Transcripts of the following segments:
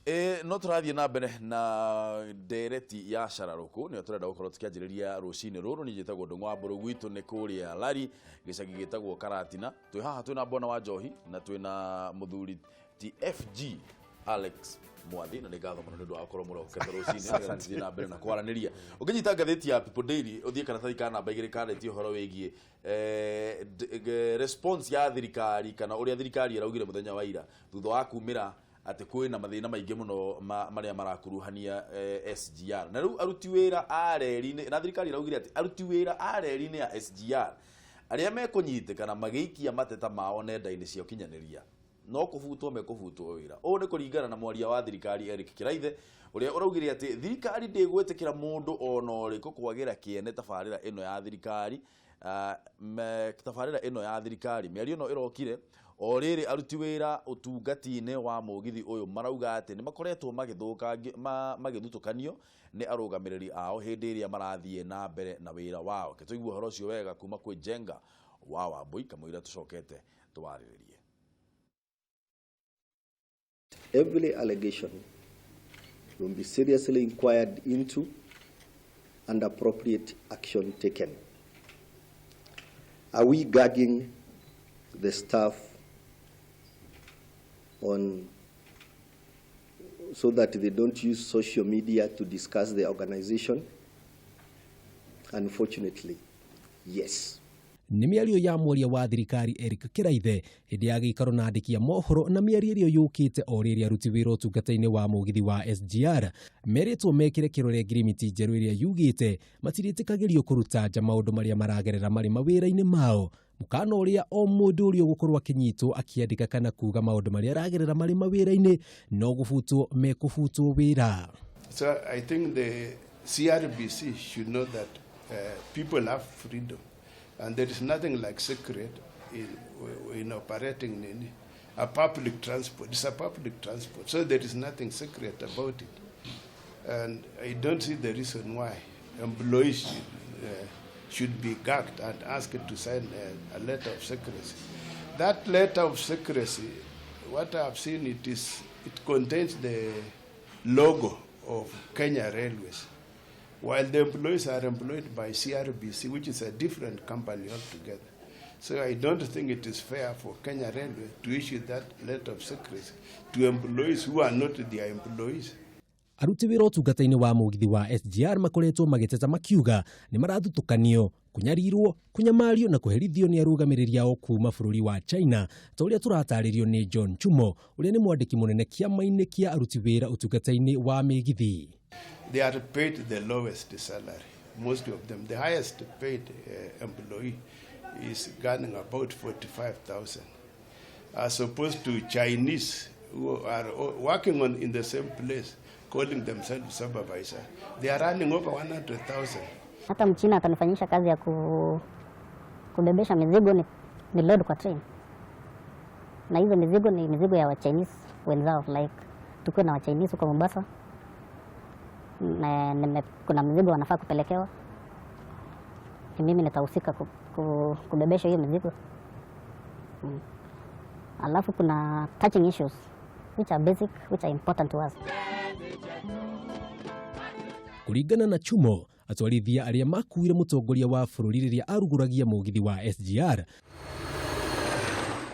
Ĩ no tũrathiĩ na mbere na ndereti ya cararũkũ, nĩyo tũrenda gũkorwo tũkĩanjĩrĩria rũcinĩ rũrũ. Niĩ njĩtagwo Ndũng'ũ wa Mbũrũ, gwitũ nĩ kũrĩa Lari, gĩcagi gĩtagwo Karatina. Twĩ haha twĩna Bwana wa Njohi na twĩna mũthuri TFG Alex Mwathi, na nĩ ngatho mũno nĩ ũndũ wa gũkorwo mũrokete rũcinĩ nĩgetha tũthiĩ na mbere na kwaranĩria. Ũngĩnyita ngathĩti ya People Daily, ũthiĩ karatathi ka namba 2 karĩtie ũhoro wĩgiĩ response ya thirikari, kana ũrĩa thirikari ĩraugire mũthenya wa ira thutha wa kumĩra atĩ kwĩna mathĩna maingĩ mũno marĩa marakuruhania SGR, na rĩu aruti wĩra a reri-inĩ, na thirikari ĩraugire atĩ aruti wĩra a reri-inĩ ya SGR arĩa mekũnyitĩkana magĩikia mateta mao nenda-inĩ cia ũkinyanĩria no kũbutwo mekũbutwo wĩra. Ũũ nĩ kũringana na mwaria wa thirikari Eric Kiraithe, ũrĩa ũraugire atĩ thirikari ndĩgwĩtĩkĩra mũndũ ona ũrĩkũ kwagĩra kĩene tabarĩra ĩno ya thirikari, tabarĩra ĩno ya thirikari. Mĩario ĩno ĩrokire o rĩrĩ aruti wĩra ũtungati-inĩ wa mũgithi ũyũ marauga atĩ nĩ makoretwo magĩthutũkanio nĩ arũgamĩrĩri ao hĩndĩ ĩrĩa marathiĩ na mbere na wĩra wao. Ke tũigue ũhoro ũcio wega kuma kwĩ Njenga wa Wambui kamũira tũcokete tũwarĩrĩrie. Every allegation will be seriously inquired into and appropriate action taken. Are we gagging the staff on so that they don't use social media to discuss the organization? Unfortunately, yes. Nĩ mĩario ya mwaria wa thirikari Eric Kiraithe hĩndĩ ya gĩikaro na andĩki a mohoro, na mĩario ĩrĩa yũkĩte o rĩrĩa aruti wĩra ũtungata-inĩ wa mũgithi wa SGR merĩtwo mekĩre kĩrore ngirimiti njerũ ĩrĩa yugĩte matirĩtĩkagĩrio kũruta nja maũndũ marĩa maragerera marĩ mawĩra-inĩ mao, mũkana ũrĩa o mũndũ ũrĩa ũgũkorwo akĩnyitwo akĩandĩka kana kuga maũndũ marĩa aragerera marĩ mawĩra-inĩ no gũbutwo mekũbutwo wĩra. So I think the CRBC should know that people have freedom and there is nothing like secret in operating in a public transport. It's a public transport, so there is nothing secret about it. And I don't see the reason why employees should be gagged and asked to sign a letter of secrecy. That letter of secrecy, what I've seen, it contains the logo of Kenya Railways, while the employees are employed by CRBC, which is a different company altogether. So I don't think it is fair for Kenya Railway to issue that letter of secrecy to employees who are not their employees. Aruti wĩra ũtungata-inĩ wa mũgithi wa SGR makoretwo magĩteta makiuga nĩ marathutũkanio, kũnyarirwo, kũnyamario na kũherithio nĩ arũgamĩrĩri ao kuma bũrũri wa China, ta ũrĩa tũratarĩrio nĩ John Chumo, ũrĩa nĩ mwandĩki mũnene kĩama-inĩ kĩa aruti wĩra ũtungata-inĩ wa mĩgithi. They are paid the lowest salary, most of them. The highest paid employee is earning about 45,000, as opposed to Chinese who are working in the same place, calling themselves supervisor. They are earning over 100,000. Hata Mchina atanifanyisha kazi ya kubebesha mizigo ni load kwa train, na hizo mizigo ni mizigo ya wa Chinese wenzao, like tukiwa na wa Chinese huko Mombasa na kuna mzigo wanafaa kupelekewa, ni mimi nitahusika kubebesha hiyo mizigo. Alafu kuna touching issues which are basic, which are important to us. Kũringana na Chumo, atwarithia arĩa makuire mũtongoria wa bũrũri rĩrĩa arugũragia mũgithi wa SGR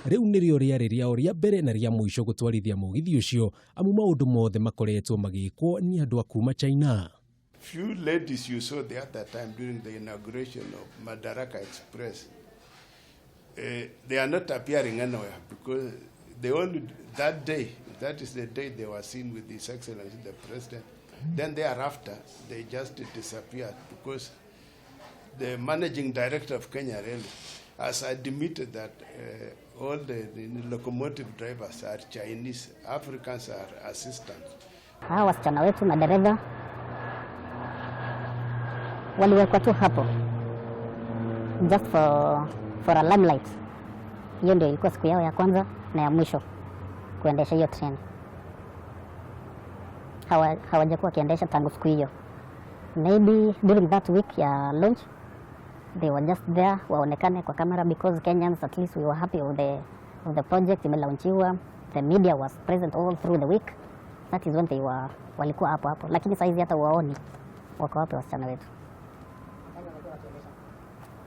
rĩu nĩrĩo rĩarĩ rĩao rĩa mbere na rĩa mũico gũtwarithia mũgithi ũcio, amu maũndũ mothe makoretwo magĩkwo nĩ andũ a kuma China. Few ladies you saw the other time during the inauguration of Madaraka Express, they are not appearing anywhere because they only, that day, that is the day they were seen with His Excellency the President. Then thereafter, they just disappeared because the managing director of Kenya Rail has admitted that all the locomotive drivers are Chinese, Africans are assistants. Hawa wasichana wetu madereva waliwekwa tu hapo just for a limelight. Hiyo ndio ilikuwa siku yao ya kwanza na ya mwisho kuendesha hiyo train. Hawajakuwa wakiendesha tangu siku hiyo. Maybe during that week ya launch they were just there waonekane kwa kamera because Kenyans, at least we were happy of the project imelaunchiwa. The media was present all through the week. That is when they were, walikuwa hapo hapo, lakini saizi hata waoni wako wapi wasichana wetu.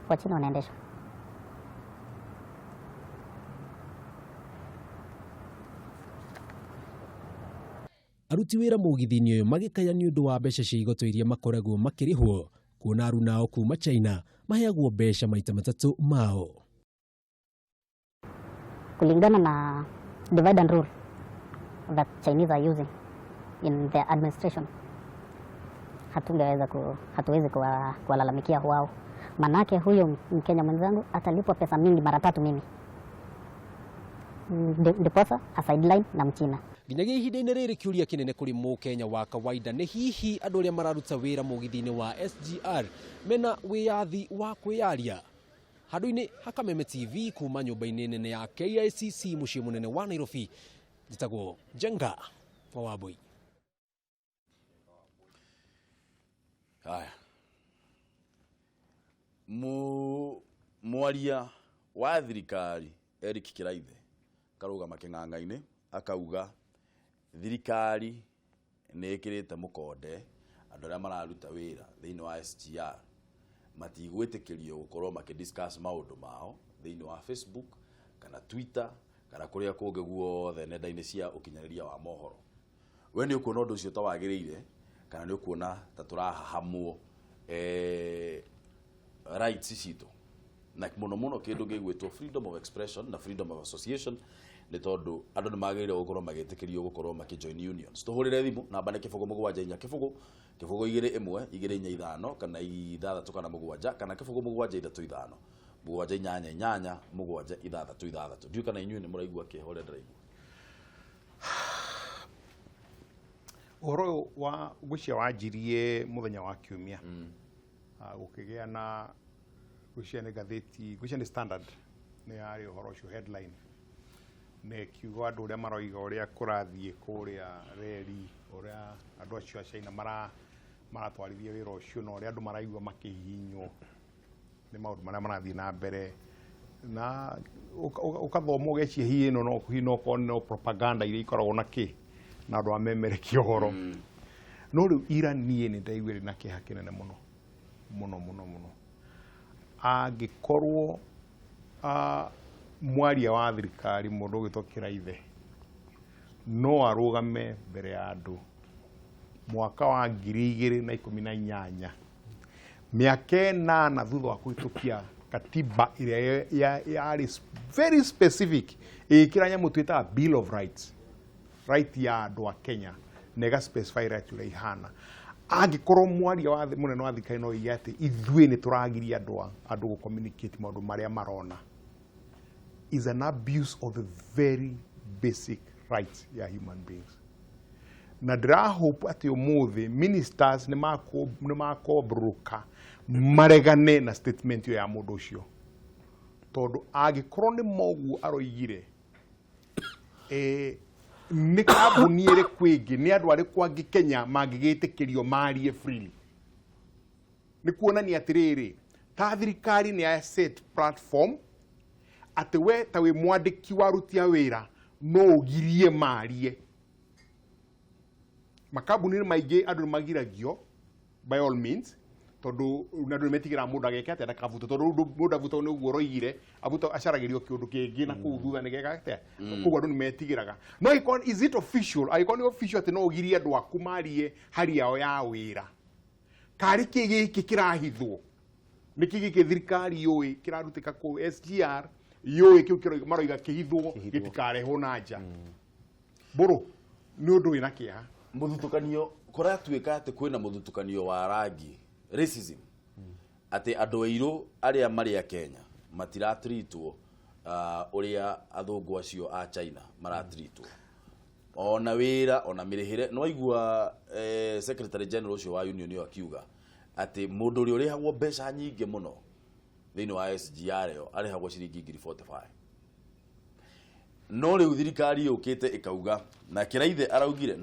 Wachina wanaendesha. Aruti wĩra mũgithi-inĩ ũyũ magĩkaya nĩ ũndũ wa mbeca cia igoto iria makoragwo makĩrĩhwo, kuona arunao kuma China maheagwo mbeca maita matatũ mao. Kulingana na divide and rule that Chinese are using in their administration, hatuwezi kuwalalamikia wao, manake huyo Mkenya mwenzangu atalipwa pesa mingi mara tatu mimi, ndiposa a sideline na Mchina. Nginyagia ihinda-inĩ rĩrĩ kĩũria kĩnene kũrĩ mũkenya wa kawaida nĩ hihi andũ arĩa mararuta wĩra mũgithi-inĩ wa SGR mena wĩyathi wa kwĩyaria. Handũ-inĩ ha Kameme TV kuma nyũmba-inĩ nene ya KICC mũciĩ mũnene wa Nairobi, njĩtagwo Njenga wa Wambui. Haya, mwaria wa thirikari Eric Kiraithe karugama kĩng'ang'a-inĩ akauga thirikari nĩ ĩkĩrĩte mũkonde andũ arĩa mararuta wĩra thĩinĩ wa SGR matigwĩtĩkĩrio gũkorwo makĩdiscuss maũndũ mao thĩinĩ wa Facebook kana Twitter kana kũrĩa kũngĩ guothe nenda-inĩ cia ũkinyanĩria wa mohoro. We nĩ ũkuona ũndũ ũcio ta wagĩrĩire kana nĩ ũkuona ta tũrahahamwo rights citũ, na mũno mũno kĩndũ gĩgwĩtwo freedom of expression na freedom of association, nĩ tondũ andũ nĩ magĩrĩire gũkorwo magĩtĩkĩrio gũkorwo makĩjoin unions. Tũhũrĩre thimũ namba nĩ 0 7 4 0 0 2 1 2 4 5 kana 6 kana 7 kana 0 7 3 5 7 8 8 7 6 6. Ndiũĩ kana inyuĩ nĩ mũraigua kĩeha ũrĩa ndĩraigua. Ũhoro ũyũ wa ngwĩciria wanjirie mũthenya wa kiumia, gũkĩgĩa na ngwĩciria nĩ ngathĩti, ngwĩciria nĩ Standard nĩ yarĩ ũhoro ũcio headline, nĩ kiugo andũ ũrĩa maroiga ũrĩa kũrathiĩ kũrĩa reri, ũrĩa andũ acio a China maratwarithia wĩra ũcio na ũrĩa andũ maraigua makĩhihinywo nĩ maũndũ marĩa marathiĩ na mbere, na ũkathoma ũgeciria hihi ĩno no hihi no korwo no propaganda iria ikoragwo na kĩ na andũ amemerekia ũhoro. No rĩu ira niĩ nĩ ndaiguire na kĩeha kĩnene mũno mũno mũno mũno, angĩkorwo mwaria wa thirikari mũndũ ũgwĩtwo Kĩraithe no arũgame mbere ya andũ mwaka wa 2018, mĩaka 8 thutha wa kũhĩtũkia katiba ĩrĩa yarĩ very specific ĩgĩkĩra nyamũ twĩtaga Bill of Rights, right ya andũ a Kenya, na ĩga specify right ũrĩa ihana. Angĩkorwo mwaria wa mũnene wa thirikari no oige atĩ ithuĩ nĩ tũragiria andũ gũ communicate maũndũ marĩa marona, is an abuse of the very basic rights ya human beings. Na ndĩrahope atĩ ũmũthĩ ministers nĩ makombũrũka maregane na statement ĩyo ya mũndũ ũcio, tondũ angĩkorwo nĩ moguo aroigire, nĩ kambuni ĩrĩkũ ĩngĩ, nĩ andũ arĩkũ angĩ Kenya mangĩgĩtĩkĩrio marie freely? Nĩ kuonania atĩrĩrĩ, ta thirikari nĩ ya set platform atĩ we ta wĩ mwandĩki wa aruti a wĩra no ũgirie marie. Makambuni-inĩ maingĩ andũ nĩ magiragio by all means, tondũ andũ nĩ metigĩraga mũndũ ageke atĩa ndakabutwo, tondũ mũndũ abutwo nĩ ũguo ũroigire, abutwo acaragĩrio kĩũndũ kĩngĩ na kũu thutha nĩ geka atĩa, koguo andũ nĩ metigĩraga. No angĩkorwo is it official, angĩkorwo nĩ official atĩ no ũgirie andũ aku marie hari yao ya wĩra, karĩ kĩ gĩkĩ kĩrahithwo, nĩ kĩ gĩkĩ thirikari yũĩ kĩrarutĩka kũu SGR yũĩ kĩu maroiga kĩhithwo gĩtikarehwo na nja. Mbũrũ nĩ ũndũ wĩna kĩeha. Mũthutũkanio, kũratuĩka atĩ kwĩna mũthutũkanio wa rangi, racism, atĩ andũ airũ arĩa marĩ a Kenya matiratreatwo ũrĩa athũngũ acio a China maratreatwo, ona wĩra ona mĩrĩhĩre. No aigua secretary general ũcio wa union ĩyo akiuga atĩ mũndũ ũrĩa ũrĩhagwo mbeca nyingĩ mũno thĩinĩ wa SGR ĩyo arĩhagwo ciringi ngiri 45. No rĩu thirikari yũkĩte ĩkauga, na Kĩraithe araugire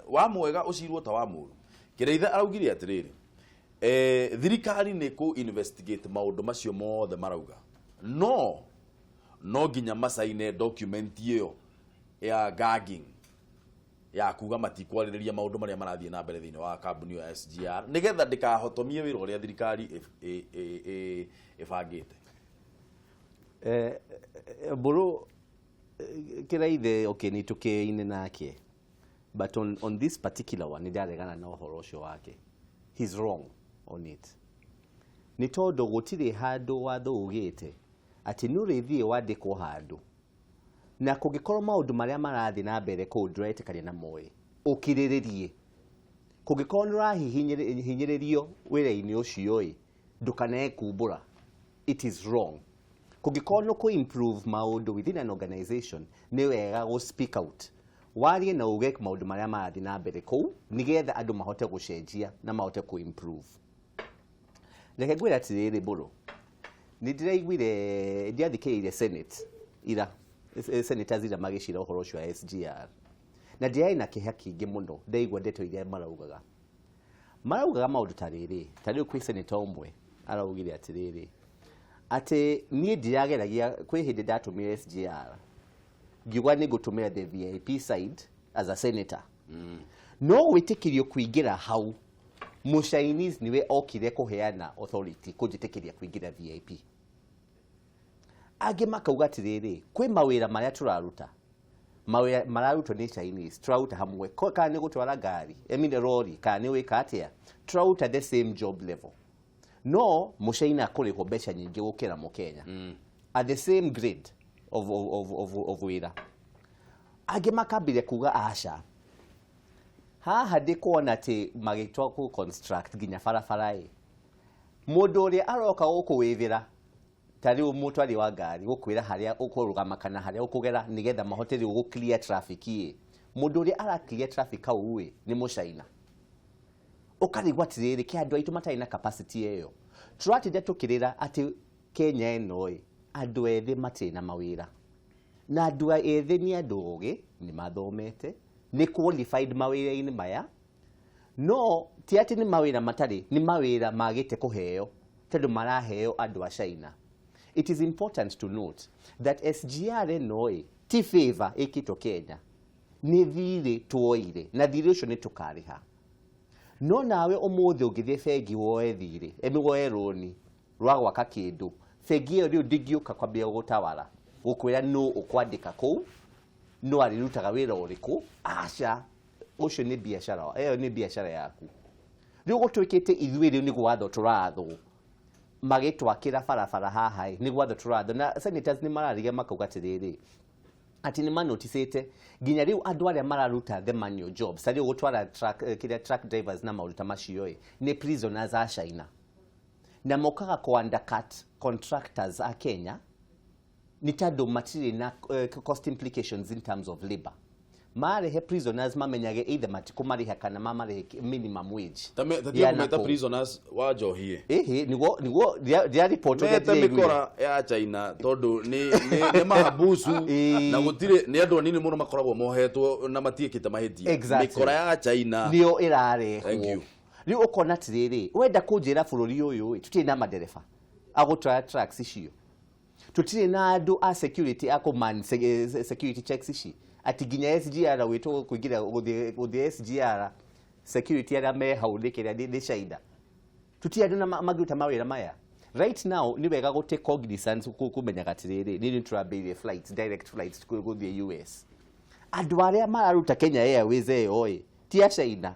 wa mwega ũcirwo ta wa mũru. Kĩraithe araugire atĩrĩrĩ, thirikari nĩ kũ investigate maũndũ macio mothe marauga, no nginya macaine document ĩyo ya gagging Ya kuga matikwarĩrĩria maũndũ marĩa marathiĩ na mbere thĩinĩ wa kambuni ĩyo ya SGR nĩgetha ndĩkahotomie wĩra ũrĩa thirikari ĩbangĩte. Mbũrũ Kĩraithe, okay, nĩ tũkĩine nake, but on this particular one nĩ ndaregana na ũhoro ũcio wake. He's wrong on it, nĩ tondũ gũtirĩ handũ watho ugĩte atĩ nĩ ũrĩthiĩ wandĩkwo handũ na kũngĩkorwo maũndũ marĩa marathiĩ na mbere kũu ndũretĩkania namo ĩ, ũkirĩrĩrie. Kũngĩkorwo nĩ ũrahihinyĩrĩrio wĩra-inĩ ũcio ĩ, ndũkanae kumbũra. It is wrong. Kũngĩkorwo nĩ kũ improve maũndũ within an organization, nĩ wega gũ speak out, warie na uge maũndũ marĩa marathiĩ na mbere kũu nĩgetha andũ mahote gũcenjia na mahote kũ improve. Reke ngwĩre atĩrĩrĩ, Mbũrũ, nĩ ndĩraiguire, ndiathikĩrĩirie Senate ira, senators ira magĩcira ũhoro ũcio wa SGR, na ndĩrarĩ na kĩeha kĩingĩ mũno ndaigua ndeto iria maraugaga maũndũ ta rĩrĩ. Ta rĩu kwĩ senator ũmwe araugire atĩrĩrĩ, atĩ niĩ ndirageragia, kwĩ hĩndĩ ndatũmire SGR ngiuga nĩ ngũtũmĩra the VIP side as a senator, no gwĩtĩkĩrio kũingĩra hau, Mũchinese nĩwe okire kũheana authority kũnjĩtĩkĩria kũingĩra VIP. Angĩ makauga atĩrĩrĩ, kwĩ mawĩra marĩa tũraruta, mawĩra mararutwo nĩ Chinese, tũraruta hamwe. Kana nĩ gũtwara ngari, I mean rori, kana nĩ gwĩka atĩa, tũraruta the same job level, no Mũchina akũrĩhwo mbeca nyingĩ gũkĩra Mũkenya at the same grade of wĩra. Angĩ makambire kuga aca, haha ndĩkuona atĩ magĩtwa kũ construct nginya barabara ĩ, mũndũ ũrĩa aroka gũkũ wĩthĩra ta rĩu mũtwari wa ngari gũkwĩra harĩa ũkũrũgama kana harĩa ũkũgera nĩgetha mahote rĩu gũ clear traffic ĩ, mũndũ ũrĩa ara clear traffic hau ĩ nĩ Mũchina. Ũkarigwo atĩrĩrĩ, kĩ andũ aitũ matarĩ na capacity ĩyo? Tũratinda tũkĩrĩra atĩ Kenya ĩno ĩ andũ ethĩ matirĩ na mawĩra, na andũ ethĩ nĩ andũ ogĩ, nĩ mathomete, nĩ qualified mawĩra-inĩ maya, no ti atĩ nĩ mawĩra matarĩ, nĩ mawĩra magĩte kũheo tondũ maraheo andũ a China. It is important to note that SGR ĩno ĩ ti favor ĩkĩtwo Kenya, nĩ thirĩ tuoire na thirĩ ũcio nĩ tũkarĩha. No nawe ũmũthĩ ũngĩthiĩ bengi woe thirĩ, emi woe rũni rwa gwaka kĩndũ, bengi ĩyo rĩu ndĩngĩũka kwambia gũtawara gũkwĩra nũ ũkwandĩka kũu, no arĩrutaga wĩra ũrĩkũ. Aca, ũcio nĩ biacara, ĩyo nĩ biacara yaku. Rĩu gũtuĩkĩte ithuĩ rĩu nĩ gwatho tũrathwo magĩtwakĩra barabara haha ĩ, nĩ gwatho tũrathwo. Na senators nĩ mararigia makauga atĩrĩrĩ, atĩ nĩ manoticĩte nginya rĩu andũ arĩa mararuta the manual jobs, ta rĩu gũtwara truck, kĩrĩa truck drivers na maũndũ ta macio ĩ, nĩ prisoners a China, na mokaga kũ undercut contractors a Kenya nĩ tondũ matirĩ na cost implications in terms of labor. Marehe prisoners mamenyage either matikũmarĩha kana mamarĩhe minimum wage. Ta Ya tiga kũmeta nakũu. Prisoners wa njohi. Ĩhĩ, nĩguo ndĩa report ũrĩa Mete ndĩraiguire. mĩkora ya China tondũ nĩ mahabusu na gũtirĩ, nĩ andũ anini mũno makoragwo mohetwo na matiĩkĩte mahĩtia. Mĩkora ya China nĩyo Thank ĩrarehwo. you. Rĩu ũkona atĩrĩrĩ, wenda kũnjĩra bũrũri ũyũ ĩ tũtirĩ na madereba agũtwara trucks icio, tũtirĩ na andũ a security a kũman security checks ici, atĩ nginya SGR gwĩtwo kũingĩra gũthiĩ SGR, security arĩa me hau nĩ kĩrĩa nĩ China? Tũtirĩ andũ na mangĩruta mawĩra maya. Right now nĩ wega gũte cognizance kũmenyaga atĩrĩrĩ, nĩ tũrambĩrĩrie flights, direct flights gũthiĩ US. Andũ arĩa mararuta Kenya Airways ĩyo ĩ ti a China,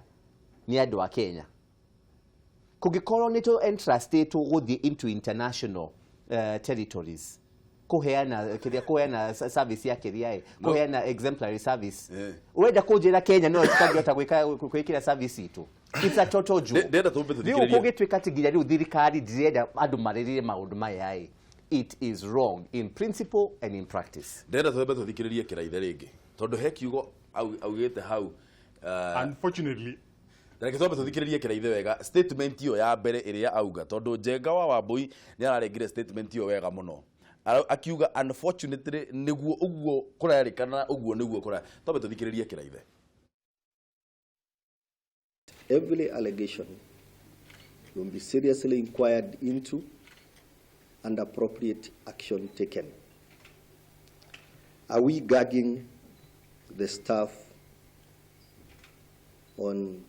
nĩ andũ a Kenya. Kũngĩkorwo nĩ tũ entrustĩtwo gũthiĩ into international territories kũheana kĩrĩa, kũheana service ya kĩrĩa ĩ, kũheana exemplary service, wenda kũnjĩra Kenya no tũtangĩhota gwĩka gwĩkĩra service itũ? It's a total joke. Ndĩrenda tũmbe Rĩu tũthikĩrĩrie. kũngĩtuĩka atĩ nginya rĩu thirikari ndĩrenda andũ marĩrĩre maũndũ maya ĩ, it is wrong in principle and in practice. Ndĩrenda twambe tũthikĩrĩrie Kĩraithe rĩngĩ tondũ he kiugo augĩte hau. Unfortunately, Reke twambe tũthikĩrĩrie Kĩraithe wega statement ĩyo ya mbere ĩrĩa auga, tondũ Njenga wa Wambui nĩ ararengire statement ĩyo wega mũno. Akiuga unfortunately nĩguo ũguo kũrarĩkana, ũguo nĩguo kũra. Twambe tũthikĩrĩrie Kĩraithe. Every allegation will be seriously inquired into and appropriate action taken. Are we gagging the staff on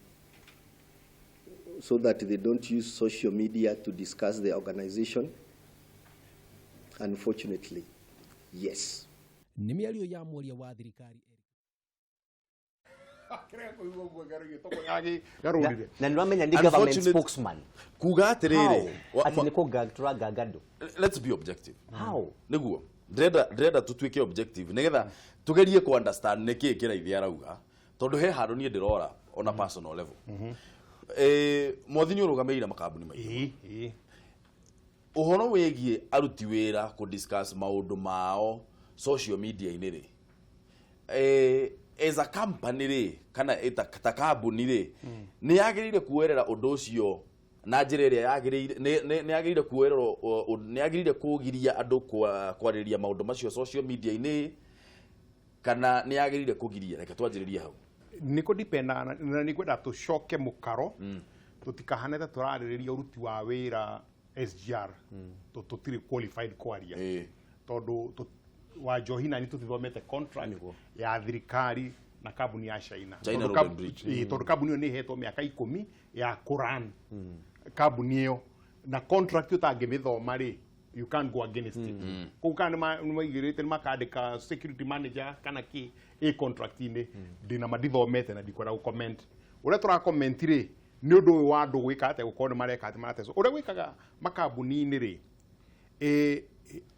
so that they don't use social media to discuss their organization? Unfortunately, yes. Nĩ mĩario ya mwaria wa thirikari. Na nĩwamenya nĩ government spokesman Kuga atĩrĩrĩ, atĩ nĩ kũgaga andũ. Let's be objective. How? Nĩguo ndĩrenda tũtuĩke objective nĩgetha tũgerie ku understand nĩkĩĩ Kĩraithi arauga, tondũ he handũ niĩ ndĩrora on a personal level. Mwathi nĩ ũrũgamĩrĩire makambuni maingĩ. Ũhoro wĩgiĩ aruti wĩra kũ discuss maũndũ mao social media-inĩ rĩ, as a company rĩ, kana ta kambuni rĩ, nĩ yagĩrĩire kuoerera ũndũ ũcio na njĩra ĩrĩa yagĩrĩire, nĩ yagĩrĩire kuoerera, nĩ yagĩrĩire kũgiria andũ kwarĩrĩria maũndũ macio social media-inĩ, kana nĩ yagĩrĩire kũgiria? Reke twanjĩrĩrie hau. Nĩ kũdependa na nĩ kwenda tũcoke mũkaro, tũtikahane ta tũrarĩrĩria ũruti wa wĩra SGR, tũtirĩ qualified kwaria, tondũ wa njohi na nĩ tũtithomete contract ya thirikari na kambuni ya China, tondũ kambuni ĩyo nĩ ĩhetwo mĩaka 10 ya kũran kambuni ĩyo, na contract ũtangĩmĩthoma rĩ, you can't go against it. Koguo kana nĩ maigĩrĩte nĩ makandĩka security manager kana kĩ ĩ contract-inĩ, ndĩna mandithomete na ndikwenda gũ comment. Ũrĩa tũra comment rĩ, nĩ ũndũ ũyũ wa andũ gwĩka atĩa, gũkorwo nĩ mareka atĩ maratecwo. Ũrĩa gwĩkaga makambuni-inĩ rĩ,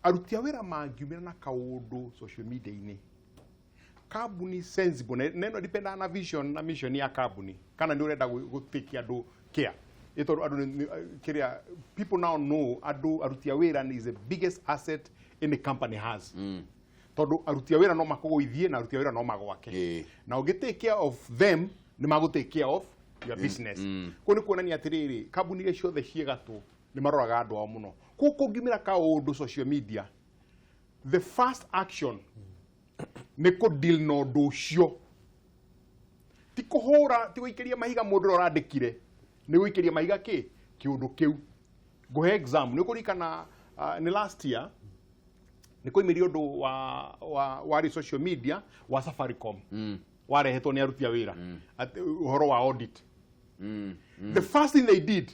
aruti a wĩra mangiumĩra na kaũndũ social media-inĩ, kambuni sensible na ĩno depend na vision na mission ya kambuni, kana nĩ ũrenda gũtĩkia andũ care, ĩ tondũ andũ kĩrĩa people now know andũ aruti a wĩra is the biggest asset any company has, tondũ aruti a wĩra no makũgũithie na aruti a wĩra no magwake, na ũngĩ take care of them nĩ magũ take care of your business. Kũu nĩ kuonania atĩrĩrĩ, kambuni iria ciothe ciĩ gatũ nĩ maroraga andũ ao mũno. Kũu kũngiumĩra kaũndũ social media, the first action nĩ kũ deal na ũndũ ũcio, ti kũhũra, ti gũikĩria mahiga mũndũ ũrĩa ũrandĩkire, nĩ gũikĩria mahiga kĩ kĩũndũ kĩu. Ngũhe exam, nĩ ũkũririkana nĩ last year nĩ kũimĩria ũndũ wa warĩ social media wa Safaricom, warehetwo nĩ aruti a wĩra, ũhoro wa audit. The first thing they did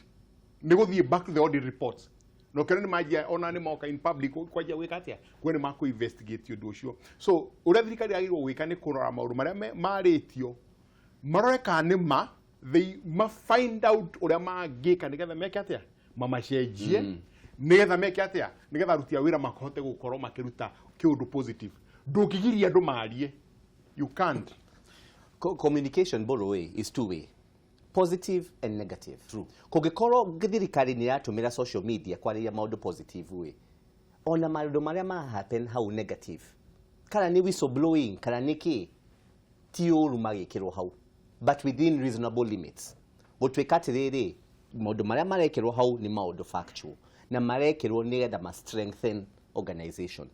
nĩ gũthiĩ back to the audit reports, na ũkĩona nĩ manjia ona nĩ moka in public kwanjia gwĩka atĩa, kuo nĩ makũ investigate ũndũ ũcio. So ũrĩa thirikari yagĩrĩirwo gwĩka nĩ kũrora maũndũ marĩa marĩtio, marore kana nĩ ma, they ma find out ũrĩa mangĩka nĩgetha meke atĩa, mamacenjie, nĩgetha meke atĩa, nĩgetha aruti a wĩra mahote gũkorwo makĩruta kĩũndũ positive. Ndũngĩgiria andũ marie, you can't. Communication borrow is two way, positive and negative. True. Kũngĩkorwo thirikari nĩ yatũmĩra social media kwarĩria maũndũ positive way, ona maũndũ marĩa ma happen hau negative, kana nĩ whistleblowing kana nĩ kĩ, ti ũru magĩkĩrwo hau, but within reasonable limits. Gũtuĩka atĩrĩrĩ, maũndũ marĩa marekĩrwo hau nĩ maũndũ factual, na marekĩrwo nĩgetha ma strengthen organization,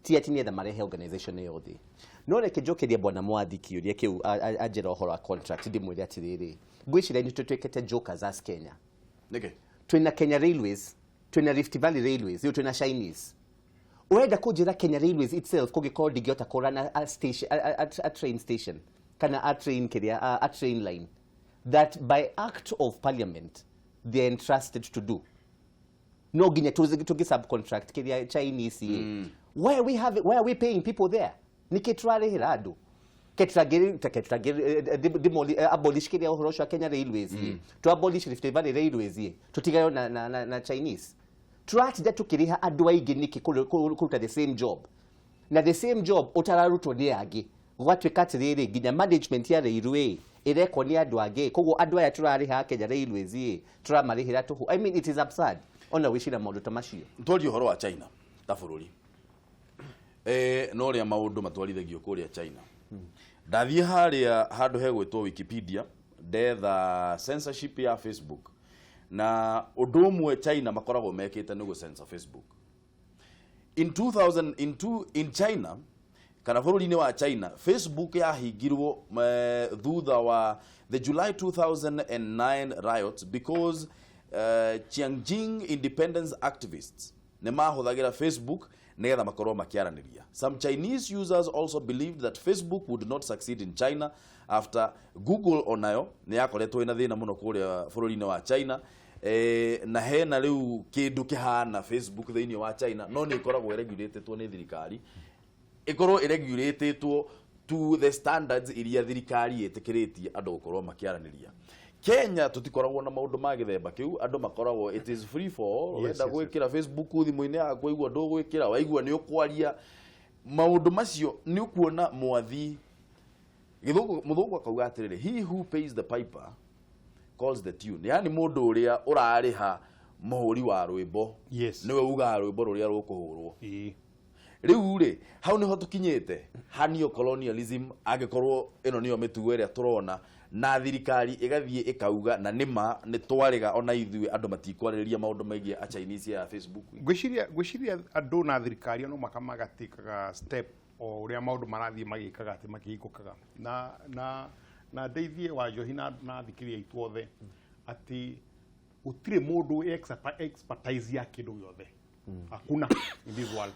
ti atĩ nĩgetha marehe organization ĩyo thĩ. No reke njokerie bwana Mwathi kĩũria kĩu anjĩra ũhoro wa contract, ndĩmwĩre atĩrĩrĩ, ngwĩciria nĩ tũtuĩkĩte jokers as Kenya. Nĩkĩ? Twĩna Kenya Railways, twĩna Rift Valley Railways, rĩu twĩna Chinese. Ũrenda kũnjĩra Kenya Railways itself kũngĩkorwo ndingĩhota kũrana a station, a train station kana a train kĩrĩa, a train line that by act of parliament they are entrusted to do, no nginya tũgĩ subcontract kĩrĩa Chinese. Why are we having, why are we paying people there? Nĩkĩ tũrarĩhĩra andũ? Abolish kĩrĩa ũhoro ũcio wa Kenya Railways, to abolish Rift Valley Railways, tũtigane na Chinese. Tũratinda tũkĩrĩha andũ aingĩ nĩkĩ kũruta the same job, na the same job ũtararutwo nĩ angĩ? Gwatuĩka atĩrĩrĩ, nginya management ya railway ĩrekwo nĩ andũ angĩ, koguo andũ aya tũrarĩha Kenya Railways tũramarĩhĩra tũhũ. I mean, it is absurd ona gwĩciria maũndũ ta macio. Twarie ũhoro wa China ta bũrũri, no ũrĩa maũndũ matwarithagio kũrĩa China. Ndathiĩ harĩa handũ hegwĩtwo Wikipedia, ndetha censorship ya Facebook, na ũndũ ũmwe China makoragwo mekĩte nĩ gũ-censor Facebook. In 2000 in China, kana bũrũri-inĩ wa China, Facebook yahingirwo thutha wa the July 2009 riots because Tianjin independence activists nĩ mahũthagĩra Facebook Nĩgetha makorwo makĩaranĩria. Some Chinese users also believed that Facebook would not succeed in China after Google onayo nĩ yakoretwo ĩna thĩna mũno kũrĩa bũrũri-inĩ wa China. Na hena rĩu kĩndũ kĩhana Facebook thĩinĩ wa China, no nĩ ĩkoragwo ĩregulatĩtwo nĩ thirikari, ĩkorwo ĩregulatĩtwo to the standards iria thirikari ĩtĩkĩrĩtie andũ gũkorwo makĩaranĩria. Kenya tũtikoragwo na maũndũ ma gĩthemba kĩu, andũ makoragwo it is free for all. Wenda gwĩkĩra Facebook thimũ-inĩ yaku, waigua ndũgwĩkĩra, waigua nĩ ũkwaria maũndũ macio, nĩ ũkuona mwathi gĩthũngũ mũthũngũ akauga atĩrĩrĩ, "He who pays the piper calls the tune," yani mũndũ ũrĩa ũrarĩha mũhũri wa rwĩmbo nĩwe ugaga rwĩmbo rũrĩa rũkũhũrwo. Rĩu rĩ, hau nĩho tũkinyĩte ha neo colonialism, angĩkorwo ĩno nĩyo mĩtugo ĩrĩa tũrona na thirikari ĩgathiĩ ĩkauga na nĩma nĩ twarĩga ona ithuĩ andũ matikwarĩrĩria maũndũ megiĩ a Chinese ya Facebook. Ngwĩciria andũ na thirikari no maka magatĩkaga step o ũrĩa maũndũ marathiĩ magĩkaga atĩ makĩhingũkaga na ndeithie wa njohi na thikĩrĩria aitũ othe atĩ gũtirĩ mũndũ wĩ expertise ya kĩndũ gĩothe, hakuna in this world.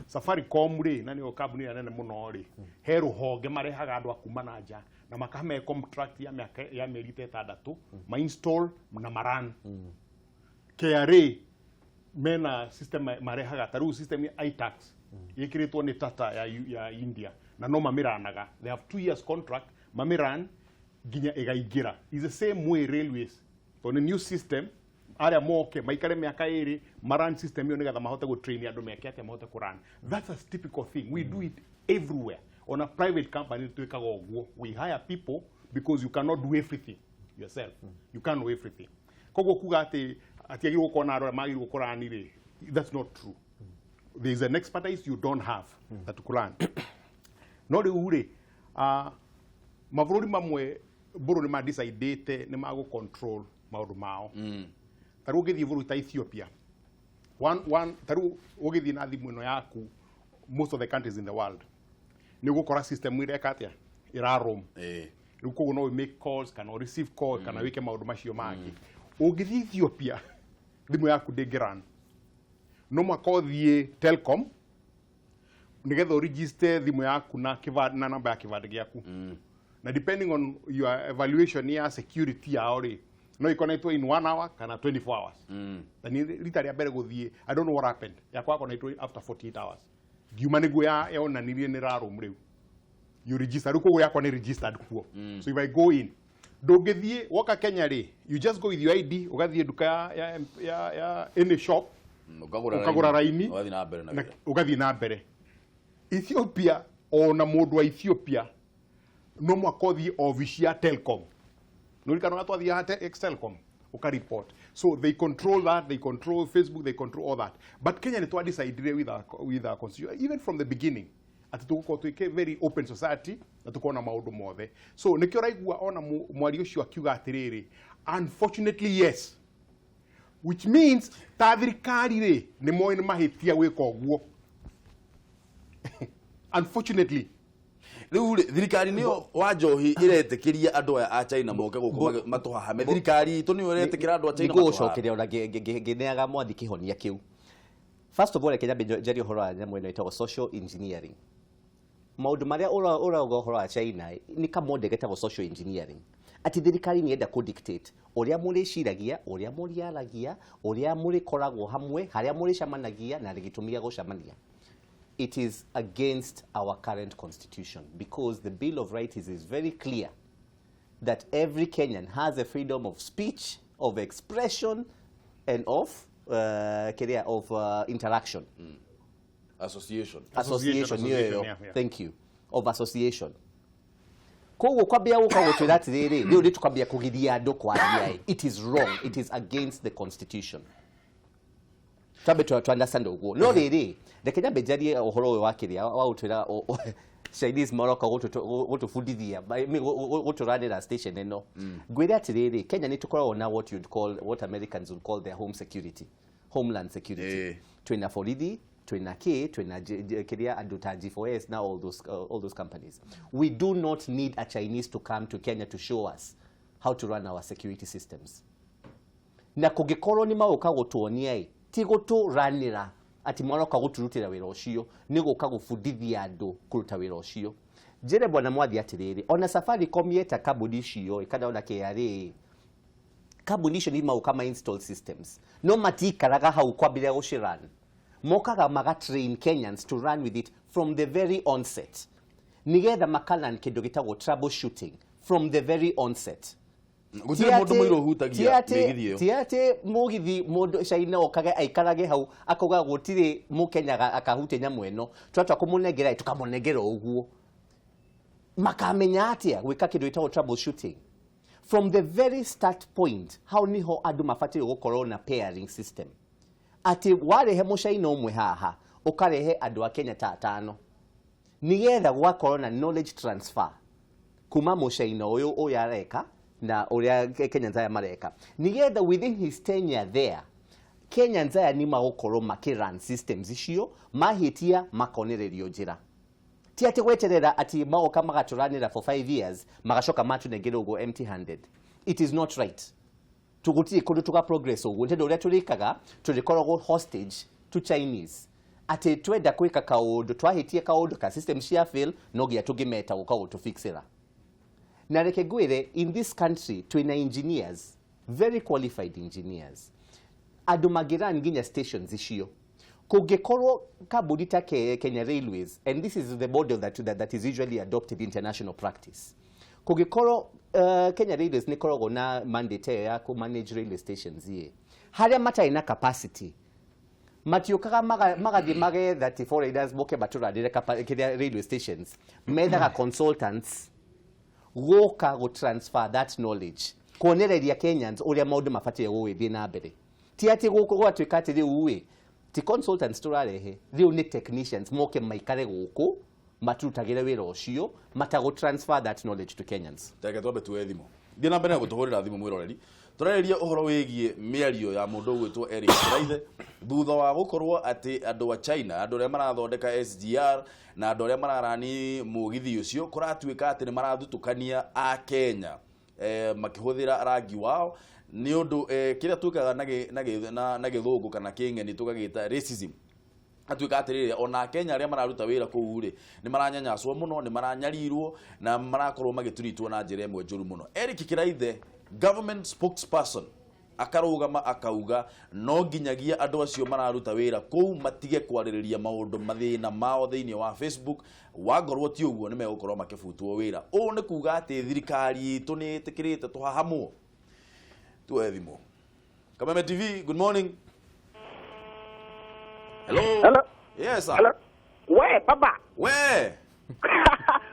Safaricom rĩ, na nĩyo kambuni ĩrĩa nene mũno rĩ, he rũhonge marehaga andũ a kuma na nja na makame contract ya mĩaka ya mĩeri ta 6 ma install na maran. KRA mena system marehaga, ta rĩu system ya iTax ĩkĩrĩtwo nĩ Tata ya India na no mamĩranaga, they have 2 years contract, mamĩran nginya ĩgaingĩra. Is the same way railways, tondũ nĩ new system, arĩa moke maikare mĩaka 2 maran system ĩyo nĩgetha mahote gũtrain andũ meke atĩa mahote kũrun. That's a typical thing, we do it everywhere. On a private company twĩkaga ũguo, we hire people because you cannot do everything yourself, you can't know everything. Koguo kuga atĩ atiagĩrĩirwo gũkorwo na andũ arĩa magĩrĩirwo kũrani rĩ, that's not true. There is an expertise you don't have that kũrun. No rĩu rĩ, mabũrũri mamwe mbũrũ nĩ madecidĩte nĩ magũ control maũndũ mao. Ta rĩu ũngĩthiĩ bũrũri ta Ethiopia, one, ta rĩu ũgĩthiĩ na thimũ ĩno yaku, most of the countries in the world nĩ ũgũkora system ĩreka atĩa, ĩra roam. Rĩu koguo no make calls kana ũ receive call kana wĩke maũndũ macio mangĩ. Ũngĩthiĩ Ethiopia, thimũ yaku ndĩngĩrun, no mũhaka ũthiĩ Telcom nĩgetha ũregister thimũ yaku na namba ya kĩbandĩ gĩaku, na depending on your evaluation ya security yao rĩ, no ĩkonetwo in 1 hour kana 24 hours. Na nĩ rita rĩa mbere gũthiĩ, I don't know what happened, yakwa yakonetwo after 48 hours, ngiuma nĩguo yonanirie nĩ raroam. Rĩu you register, rĩu koguo yakwa nĩ registered kuo. So if I go in, ndũngĩthiĩ woka Kenya rĩ, you just go with your ID, ũgathiĩ nduka ya any shop, ũkagũra, ũkagũra raini, ũgathiĩ na mbere na na wĩra. Ũgathiĩ na mbere. Ethiopia, ona mũndũ wa Ethiopia no mwaka ũthiĩ obici ya Telcom, nũrikana ũrĩa twathiaga Telcom ũka report. So they control that, they control Facebook, they control all that. But Kenya nĩ twadecidire with our constitution even from the beginning atĩ tũgũkorwo twĩke very open society na tũkorwo na maũndũ mothe. So nĩkĩo ũraigua ona mwaria ũcio akiuga atĩrĩrĩ, "Unfortunately, yes," which means ta thirikari rĩ, nĩ moĩ nĩ mahĩtia gwĩka ũguo, unfortunately. Rĩu rĩ, thirikari nĩyo wa njohi ĩretĩkĩria andũ aya a China moke gũkũ matũhahame? Thirikari itũ nĩyo ĩretĩkĩra andũ a China matũhahame? Nĩngũgũcokeria ona ngĩneaga mwathi kĩhonia kĩu. First of all, reke nyambe njarie ũhoro wa nyamũ ĩno ĩtagwo social engineering. Maũndũ marĩa ũrauga ũhoro wa China nĩ kamode getagwo social engineering, atĩ thirikari nĩ enda kũ dictate ũrĩa mũrĩciragia, ũrĩa mũrĩaragia, ũrĩa mũrĩkoragwo hamwe, harĩa mũrĩcemanagia na gĩtũmi gĩa gũcemania. It is against our current constitution because the Bill of Rights is very clear that every Kenyan has a freedom of speech, of expression, and of kĩrĩa, of interaction. Association. Association, Association, nĩyo ĩyo. Yeah. Thank you. Of association. Koguo kwambia gũka gũtwĩra atĩrĩrĩ, rĩu nĩ tũkwambia kũgiria andũ kwaria ĩ. It is wrong. It is against the constitution. Twambe tu understand ũguo. No rĩrĩ, reke nyambe njarie ũhoro ũyũ wa kĩrĩa wa gũtwĩra Chinese maroka gũtũbundithia, I mean, gũtũranĩra station ĩno. Ngwĩre atĩrĩrĩ, Kenya nĩ tũkoragwo na what you'd call, what Americans would call their home security, homeland security. Twĩna borithi, twĩna k twĩna kĩrĩa andũ ta G4S na all those companies. We do not need a Chinese to come to Kenya to show us how to run our security systems. Na kũngĩkorwo nĩ maũka gũtuonia ĩ, ti gũtũranĩra. Atĩ maroka gũtũrutĩra wĩra ũcio, nĩ gũka gũbundithia andũ kũruta wĩra ũcio. Njĩre bwana Mwathi atĩrĩrĩ, ona Safaricom yeta kambuni icio kana ona KRA, kambuni icio nĩ maũka ma install systems, no matikaraga hau kwambĩrĩria gũcirun. Mokaga maga train Kenyans to run with it from the very onset, nigetha makalan kĩndũ gĩtagwo troubleshooting from the very onset. Gũtirĩ mũndũ mũirũ ũhutagia mĩgithi ĩyo. Ti atĩ mũgithi mũndũ China okage aikarage hau akauga gũtirĩ mũkenya akahutia nyamũ ĩno, twatua kũmũnengera tũkamũnengera ũguo. Makamenya atĩa gwĩka kĩndũ gĩtagwo troubleshooting from the very start point? Hau niho andũ mabatiĩ gũkorwo na pairing system, atĩ warehe mũcaina ũmwe haha, ũkarehe andũ a Kenya ta atano, nigetha gwakorwo na knowledge transfer kuma mũcaina ũyũ ũrĩa areka na ũrĩa Kenyans aya mareka, nigetha within his tenure there Kenyans aya nĩ magũkorwo makĩrun systems icio, mahĩtia makonererio njĩra. Ti atĩ gweterera atĩ magoka magatũranĩra for 5 years, magacoka matũnengera ũguo empty handed. It is not right. Tũgũtirĩ kũndũ tũga progress ũguo, tondũ ũrĩa tũrĩkaga tũrĩkoragwo hostage to Chinese, atĩ twenda gwĩka kaũndũ, twahĩtie kaũndũ ka system cia fail, no nginya tũngĩmeta gũka gũtũfixĩra. Na reke ngwĩre, in this country twĩna engineers, very qualified engineers, andũ mangĩrun nginya stations icio. Kũngĩkorwo kambuni ta Kenya Railways, and this is the model that is usually adopted, international practice, kũngĩkorwo Kenya Railways nĩ koragwo na mandate ĩyo ya kũ manage railway stations ĩ harĩa matarĩ na capacity, matiũkaga magathiĩ magetha ti foreigners moke matũranĩre kĩrĩa railway stations. Methaga consultants gũka gũ transfer that knowledge, kuonereria Kenyans ũrĩa maũndũ mabatiĩ gũgĩthiĩ na mbere. Ti atĩ gũkũ gwatuĩka atĩ rĩu ĩ ti consultants tũrarehe, rĩu nĩ technicians moke maikare gũkũ maturutagĩre wĩra ũcio, matagũ transfer that knowledge to Kenyans. Reke twambe tuoe thimũ. Thiĩ na mbere na gũtũhũrĩra thimũ, mwĩroreri. Tũrarĩria ũhoro wĩgiĩ mĩario ya mũndũ ũgwĩtwo Eric Kiraithe thutha wa gũkorwo atĩ andũ a China, andũ arĩa marathondeka SGR na andũ arĩa mararani mũgithi ũcio, kũratuĩka atĩ nĩ marathutũkania a Kenya makĩhũthĩra rangi wao, nĩ ũndũ kĩrĩa twĩkaga na gĩthũngũ kana kĩng'eni tũgagĩta racism. Atuĩka atĩrĩrĩ, ona Kenya arĩa mararuta wĩra kũu rĩ, nĩ maranyanyaswo mũno, nĩ maranyarirwo na marakorwo magĩturitwo na njĩra ĩmwe njũru mũno. Eric Kiraithe, government spokesperson, akarũgama akauga no nginyagia andũ acio mararuta wĩra kũu matige kwarĩrĩria maũndũ mathĩna mao thĩinĩ wa Facebook, wangorwo ti ũguo nĩ megũkorwo makĩbutwo wĩra. Ũũ nĩ kuga atĩ thirikari itũ nĩ ĩtĩkĩrĩte tũhahamwo. Tuoe thimũ. Kameme TV, good morning. Hello. Hello. Yes, sir. Hello. We baba. We.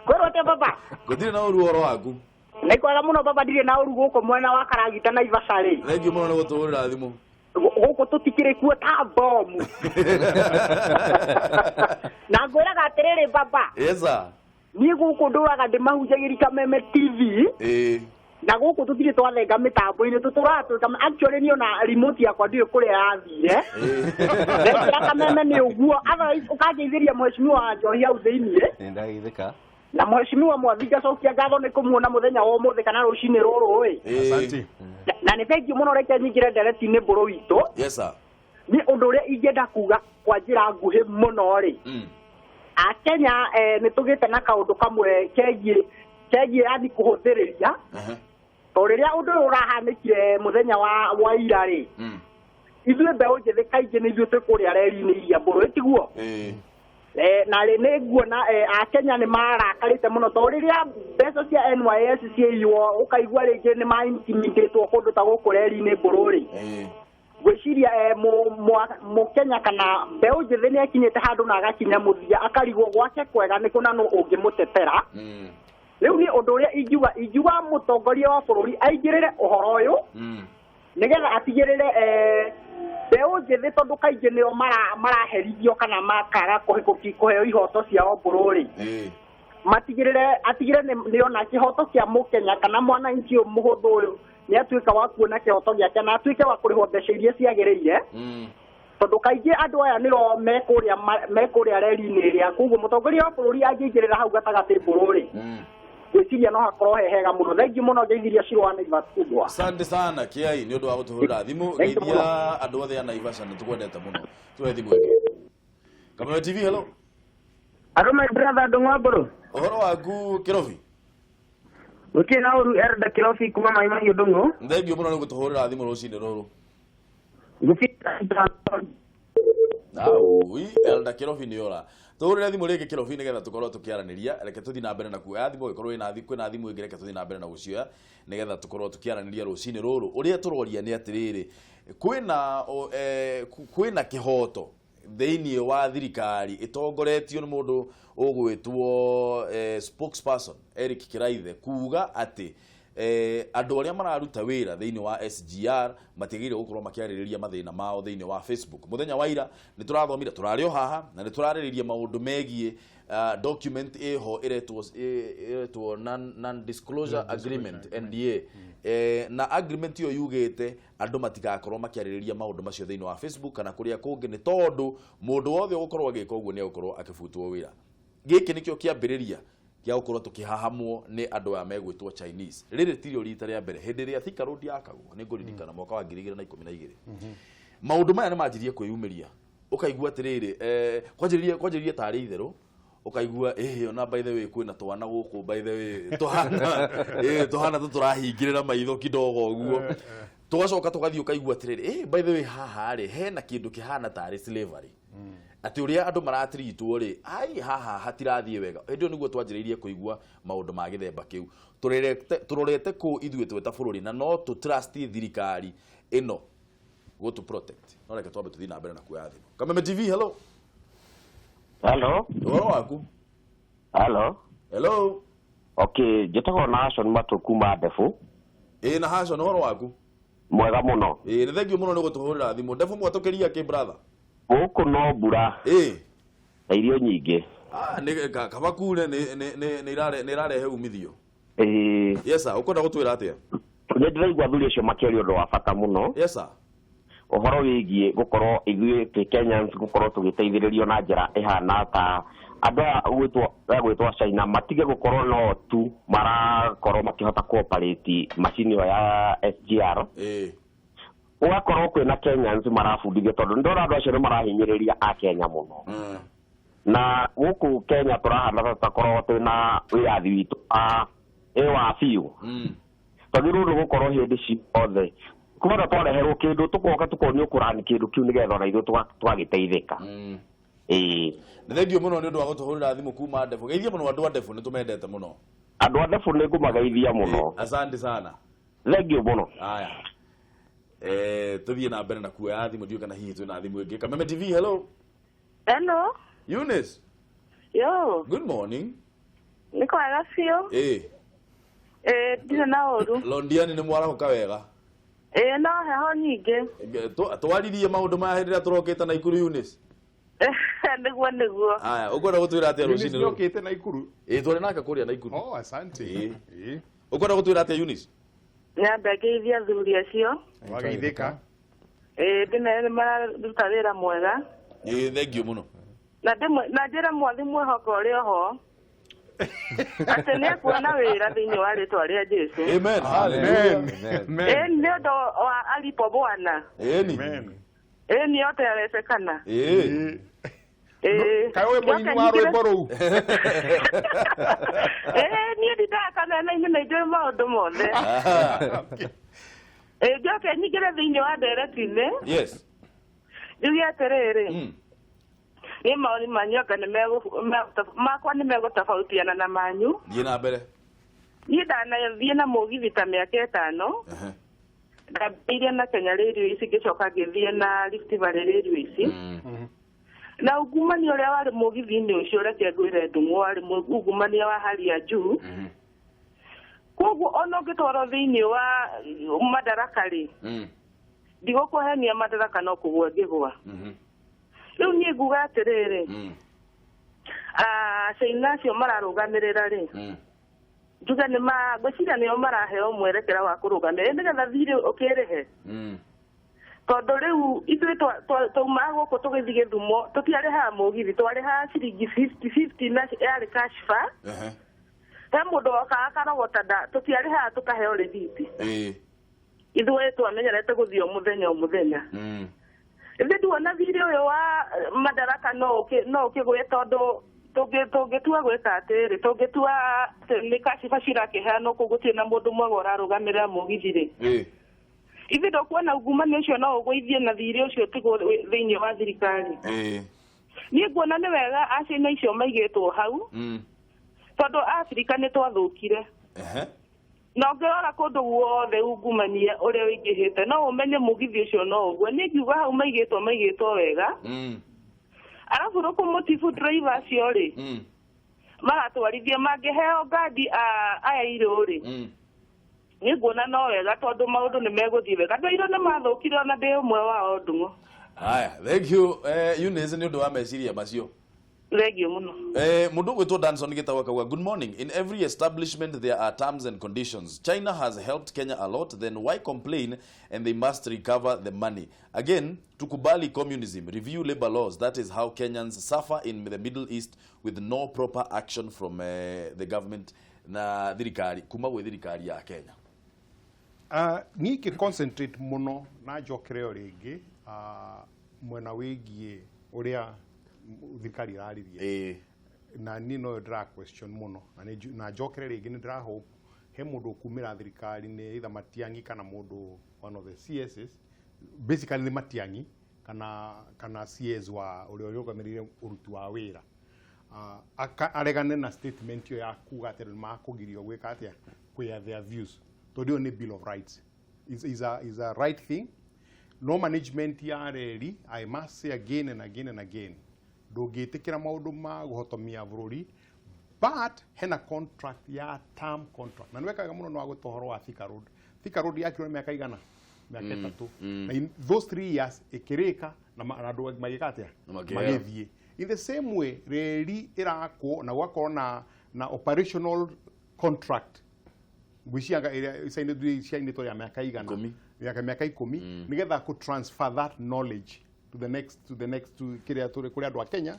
Kwĩrwo atĩa, baba? Gũtirĩ na ũru, ũhoro waku? Nĩ kwega mũno baba, ndirĩ na ũru gũkũ mwena wa Karagita na Ivasarĩ. Thengiũ mũno nĩ gũtũhũrĩra thimũ. Gũkũ tũtikĩrĩ kuo ta bomu. Na ngwĩraga atĩrĩrĩ baba, Yes, sir. niĩ gũkũ ndũraga ndĩmahunjagĩria Kameme TV. Na gũkũ tũtirĩ twathenga mĩtambo-inĩ, tũtũraga twĩka. Actually niĩ ona remote yakwa ndiũĩ kũrĩa yathire. Ndekĩra Kameme nĩ ũguo, otherwise ũkangeithĩria mheshimiwa wa Njohi hau thĩiniĩ. Nĩndageithĩka. Na mheshimiwa Mwathi, ngacokia ngatho nĩ kũmuona mũthenya wa ũmũthĩ kana rũcinĩ rũrũ ĩ. Asante. Na nĩ thengiũ mũno. Reke nyingĩre ndereti-inĩ mbũrũ witũ. Yes, sir. Nĩ ũndũ ũrĩa ingĩenda kuga kwa njĩra nguhĩ mũno rĩ, akenya nĩ tũgĩte na kaũndũ kamwe kegiĩ yani kũhũthĩrĩria, tondũ rĩrĩa ũndũ ũyũ ũrahanĩkire mũthenya wa ira rĩ, ithuĩ mbeũ njĩthĩ kaingĩ nĩ ithuĩ twĩ kũrĩa reri-inĩ iria mbũrũ, ĩtiguo? Na rĩ nĩ nguona akenya nĩ marakarĩte mũno, tondũ rĩrĩa mbeca cia NYS ciaiywo, ũkaigua rĩngĩ nĩ ma-intimidatwo kũndũ ta gũkũ reri-inĩ mbũrũ rĩ, ngwĩciria mũkenya kana mbeũ njĩthĩ nĩ akinyĩte handũ na agakinya mũthia, akarigwo gwake kwega nĩ kũna nũ ũngĩmũtetera. Rĩu nĩ ũndũ ũrĩa ingiuga mũtongoria wa bũrũri aingĩrĩre ũhoro ũyũ, nĩgetha atigĩrĩre mbeũ njĩthĩ, tondũ kaingĩ nĩo maraherithio kana makaga kũheo ihoto ciao mbũrũ rĩ, matigĩrĩre atigĩrĩre nĩona kĩhoto kĩa mũkenya kana mwananchi ũyũ mũhũthũ ũyũ nĩ atuĩka wa kuona kĩhoto gĩake na atuĩke wa kũrĩhwo mbeca iria ciagĩrĩire, tondũ kaingĩ andũ aya nĩo me kũrĩa reri-inĩ ĩrĩa. Koguo mũtongoria wa bũrũri angĩingĩrĩra hau gatagatĩ mbũrũ rĩ, ngwĩciria no hakorwo he hega mũno. Thengiũ mũno, ngeithiria Shiro wa Naivas kubwa. Asante sana Kiai nĩ ũndũ wa gũtũhũrĩra thimũ. Thank you geithia andũ othe a Naivasha, nĩ tũkwendete mũno. Tuoe thimũ ĩngĩ. Kameme TV, hello. Hello my brother Ndung'u. Ũhoro waku Kĩrobi? Gũtirĩ na ũru Elda Kĩrobi kuma Mai Mahiũ Ndung'u. Thengiũ mũno nĩ gũtũhũrĩra thimũ rũcinĩ rũrũ. Ui, Elda Kĩrobi nĩ ora. Tũhũrĩre thimũ rĩngĩ Kĩrobi nĩgetha tũkorwo tũkĩaranĩria. Reke tũthiĩ na mbere na kuoya thimũ, ĩkorwo kwĩna thimũ ĩngĩ, reke tũthiĩ na mbere na gũcioya nĩgetha tũkorwo tũkĩaranĩria rũcinĩ rũrũ. Ũrĩa tũroria nĩ atĩrĩrĩ, kwĩna kĩhoto thĩinĩ wa thirikari ĩtongoretio nĩ mũndũ ũgwĩtwo spokesperson Eric Kiraithe kuga atĩ andũ arĩa mararuta wĩra thĩinĩ wa SGR matiagĩrĩire gũkorwo makĩarĩrĩria mathĩna mao thĩinĩ wa Facebook. Mũthenya wa ira nĩ tũrathomire, tũrarĩ o haha na nĩ tũrarĩrĩria maũndũ megiĩ document ĩho ĩretwo non disclosure agreement NDA, na agreement ĩyo yugĩte andũ matigakorwo makĩarĩrĩria maũndũ macio thĩinĩ wa Facebook kana kũrĩa kũngĩ, nĩ tondũ mũndũ wothe ũgũkorwo agĩka ũguo nĩ egũkorwo akĩbutwo wĩra. Gĩkĩ nĩkĩo kĩambĩrĩria gĩa gũkorwo tũkĩhahamwo nĩ andũ aya megwĩtwo Chinese. Rĩrĩ tirio rita rĩa mbere hĩndĩ ĩrĩa Thika Road yakagwo, nĩ ngũririkana mwaka wa 2012 maũndũ maya nĩ manjirie kwĩyumĩria. Ũkaigua atĩrĩrĩ, kwanjĩrĩria tarĩ itherũ, ũkaigua ona by the way kwĩna twana gũkũ, by the way tũhana tũhana tũtũrahingĩrĩra maitho kidogo ũguo. Tũgacoka tũgathiĩ ũkaigua atĩrĩrĩ, by the way haha rĩ hena kĩndũ kĩhana tarĩ slavery, atĩ ũrĩa andũ maratiritwo rĩ, ai haha hatirathiĩ wega. Hĩndĩ ĩyo nĩguo twanjĩrĩirie kũigua maũndũ ma gĩthemba kĩu. Tũrorete kũ ithuĩ twĩ ta bũrũri, na no tũ trust thirikari ĩno gũtũ protect. No reke twambe tũthiĩ na mbere na kuoya thimũ. Kameme TV, hello. Hello. Ũhoro waku? Hello. Hello. Okay, njĩtagwo Nashon Matũ kuma Ndebu. Na Nashon, ũhoro waku? Mwega mũno. Nĩ thengiũ mũno nĩ gũtũhũrĩra thimũ. Ndebu mwatũkĩria kĩ brother? Gũkũ no mbura. Na irio nyingĩ. Nĩ kaba kure nĩ irarehe umithio. Yes sir, ũkwenda gũtwĩra atĩa? Nĩ ndĩraigua athuri acio makĩaria ũndũ wa bata mũno. Yes sir. Ũhoro wĩgiĩ gũkorwo ithuĩ twĩ Kenyans gũkorwo tũgĩteithĩrĩrio na njĩra ĩhana ta andũ aya gwĩtwo China matige gũkorwo no tu marakorwo makĩhota kũoperate macini ĩyo ya SGR. Ũgakorwo kwĩna Kenyans marabundithio, tondũ nĩndona andũ acio nĩ marahinyĩrĩria a Kenya mũno. Na gũkũ Kenya tũrahana ta tũtakorwo twĩna wĩyathi witũ wa biũ. Twagĩrĩirwo nĩ gũkorwo hĩndĩ ciothe kuma twareherwo kĩndũ tũkoka tũkonio kũrani kĩndũ kĩu nĩgetha ona ithuĩ tũgagĩteithĩka. Nĩ thengiũ mũno nĩ ũndũ wa gũtũhũrĩra thimũ kuma Ndebu. Geithia mũno andũ a Ndebu, nĩ tũmendete mũno. Andũ a Ndebu nĩ ngũmageithia mũno. Asante sana. Thengiũ mũno. Haya. Tũthiĩ na mbere na kuoya thimũ, ndiũĩ kana hihi twĩna thimũ ĩngĩ. Kameme TV, hello. Hello. Eunice. Yo. Good morning. Nĩ kwega biũ. Ndirĩ na ũru. Londiani nĩ mwarahũka wega? No heho nyingĩ. Twaririe maũndũ maya hĩndĩ ĩrĩa tũrokĩte Naikuru, Eunice. Nĩguo. Haya, ũkwenda gũtwĩra atĩa rũcinĩ rũrũ? Nĩokĩte Naikuru? Twarĩ nake kũrĩa Naikuru. Oh, asante. Ũkwenda gũtwĩra atĩa, Eunice? Nyambe ngeithia athuri acio. Wageithĩka. Ndĩmere nĩ mararuta wĩra mwega. Thengiũ mũno. Na njĩre mwathi mwĩhoko ũrĩ oho atĩ nĩ ekuona wĩra thĩinĩ wa rĩtwa rĩa Jesũ. Amen. Hallelujah. Nĩ ũndũ wa alipo Bwana. Nĩ yote yawezekana. Kaĩ ũyũ mũini wa rwĩmbo rũu? Niĩ ndindaga kameme-inĩ na njũĩ maũndũ mothe. Njoke nyingĩre thĩinĩ wa ndereti-inĩ. Yes. Njuge atĩrĩrĩ, nĩ maoni manyu anga makwa nĩ megũtofautiana na manyu. Thiĩ na mbere. Niĩ ndanathiĩ na mũgithi ta mĩaka 5. Ndambĩrĩirie na Kenya Railways, ngĩcoka ngĩthiĩ na Rift Valley Railways. Na ungumania ũrĩa warĩ mũgithi-inĩ ũcio, reke ngwĩre Ndung'u, warĩ ungumania wa hali ya juu. Koguo ona ũngĩtwarwo thĩinĩ wa madaraka rĩ, ndigũkũhenia madaraka no kũgwa ngĩgwa. Rĩu niĩ nguga atĩrĩrĩ, China acio mararũgamĩrĩra rĩ, njuge nĩ ngwĩciria nĩo maraheo mwerekera wa kũrũgamĩrĩra nĩgetha thirĩ ũkĩrĩhe. Tondũ rĩu ithuĩ twaumaga gũkũ tũgĩthiĩ Gĩthumo, tũtiarĩhaga mũgithi, twarĩhaga ciringi 50 na yarĩ cash fare. He mũndũ wokaga akarogota, tũtiarĩhaga tũkaheo rĩthiti. Ithuĩ twamenyerete gũthiĩ o mũthenya o mũthenya. Ithe nduona thirĩ ũyũ wa madaraka no ũkĩgwe tondũ tũngĩtua gwĩka atĩrĩ, tũngĩtua nĩ kaciba cirakĩheanwo kũu gũtirĩ na mũndũ mwega ũrarũgamĩrĩra mũgithi rĩ. Ithe ndokuona ungumania ũcio no ũgũithie na thirĩ ũcio ũtigwo thĩinĩ wa thirikari. Niĩ nguona nĩ wega aciana icio maigĩtwo hau tondũ Afrika nĩ twathũkire. Na ũngĩrora kũndũ guothe ungumania ũrĩa ũingĩhĩte no ũmenye mũgithi ũcio no ũgwe. Niĩ ngiuga hau maigĩtwo wega. Arabu locomotive driver acio rĩ maratwarithia mangĩheo ngandi aya irũ rĩ, niĩ nguona no wega tondũ maũndũ nĩ megũthiĩ wega. Andũ airũ nĩ mathũkire ona ndĩ ũmwe wao Ndung'u. Haya, thank you Eunice nĩ ũndũ wa meciria macio. Thank you muno. Mundu gwitwo Danson Gitau akauga, good morning. In every establishment there are terms and conditions. China has helped Kenya a lot, then why complain and they must recover the money. Again, tukubali communism, review labor laws. That is how Kenyans suffer in the Middle East with no proper action from the government na thirikari, kuma gwĩ thirikari ya Kenya. Niĩ ingĩ concentrate mũno na njokere o rĩngĩ mwena wĩgiĩ ũrĩa thirikari ĩrarĩria. Na niĩ no ndĩra question mũno na njokere rĩngĩ nĩ ndĩra hope he mũndũ ũkumĩra thirikari nĩ either Matiang'i kana mũndũ one of the CSs, basically nĩ Matiang'i kana CS wa ũrĩa ũrũgamĩrĩire ũruti wa wĩra, aregane na statement ĩyo ya kuga atĩ nĩ makũgirio gwĩka atĩa kũya their views, tondũ ĩyo nĩ Bill of Rights, is a right thing. No management ya reri, I must say again and again and again, ndũngĩtĩkĩra maũndũ ma gũhotomia bũrũri, but hena contract ya term contract na nĩwekaga mũno nĩ wagwĩta ũhoro wa Thika Road. Thika Road yakirwo nĩ mĩaka igana, mĩaka 3, na in those 3 years ĩkĩrĩka na andũ magĩka atĩa, magĩthiĩ. In the same way reri ĩrakwo na gwakorwo na operational contract ngwĩciria ĩrĩa ĩcainĩtwo ya mĩaka igana, mĩaka 10, nĩgetha kũ transfer that knowledge to the next to kĩrĩa tũrĩ kũrĩ andũ a Kenya.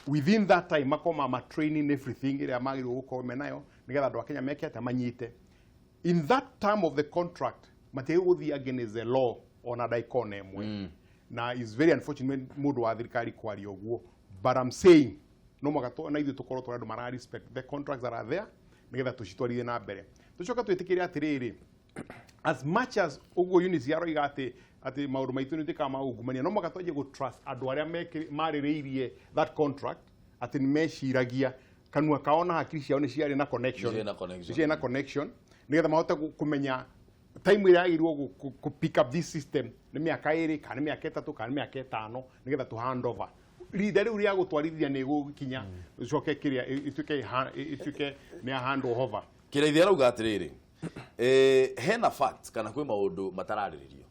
Within that time makoma ma training everything ĩrĩa magĩrĩirwo gũkorwo menayo nĩgetha andũ a Kenya meke atĩa, manyite. In that term of the contract matiagĩrĩirwo gũthiĩ against the law ona ndagĩka ona ĩmwe. Na is very unfortunate mũndũ wa thirikari kwaria ũguo, but I'm saying no mũhaka na ithuĩ tũkorwo tũrĩ andũ mara respect the contracts that are there nĩgetha tũcitwarithie na mbere. Tũcoke twĩtĩkĩre atĩrĩrĩ, as much as ũguo Eunice aroiga atĩ maũndũ maitũ nĩ tuĩkaga ma ungumania, no mũhaka twanjie gũ trust andũ arĩa marĩrĩirie that contract atĩ nĩ meciragia kanua kao na hakiri ciao nĩ ciarĩ na connection, nĩ ciarĩ na connection nĩgetha mahote kũmenya time ĩrĩa yagĩrĩirwo kũ pick up this system nĩ mĩaka 2 kana nĩ mĩaka 3 kana nĩ mĩaka 5 nĩgetha tũ hand over rinda rĩu rĩa gũtwarithia nĩ gũkinya ũcoke kĩrĩa ĩtuĩke nĩ ya hand over. Kĩraithia arauga atĩrĩrĩ, hena facts kana kwĩ maũndũ matararĩrĩrio.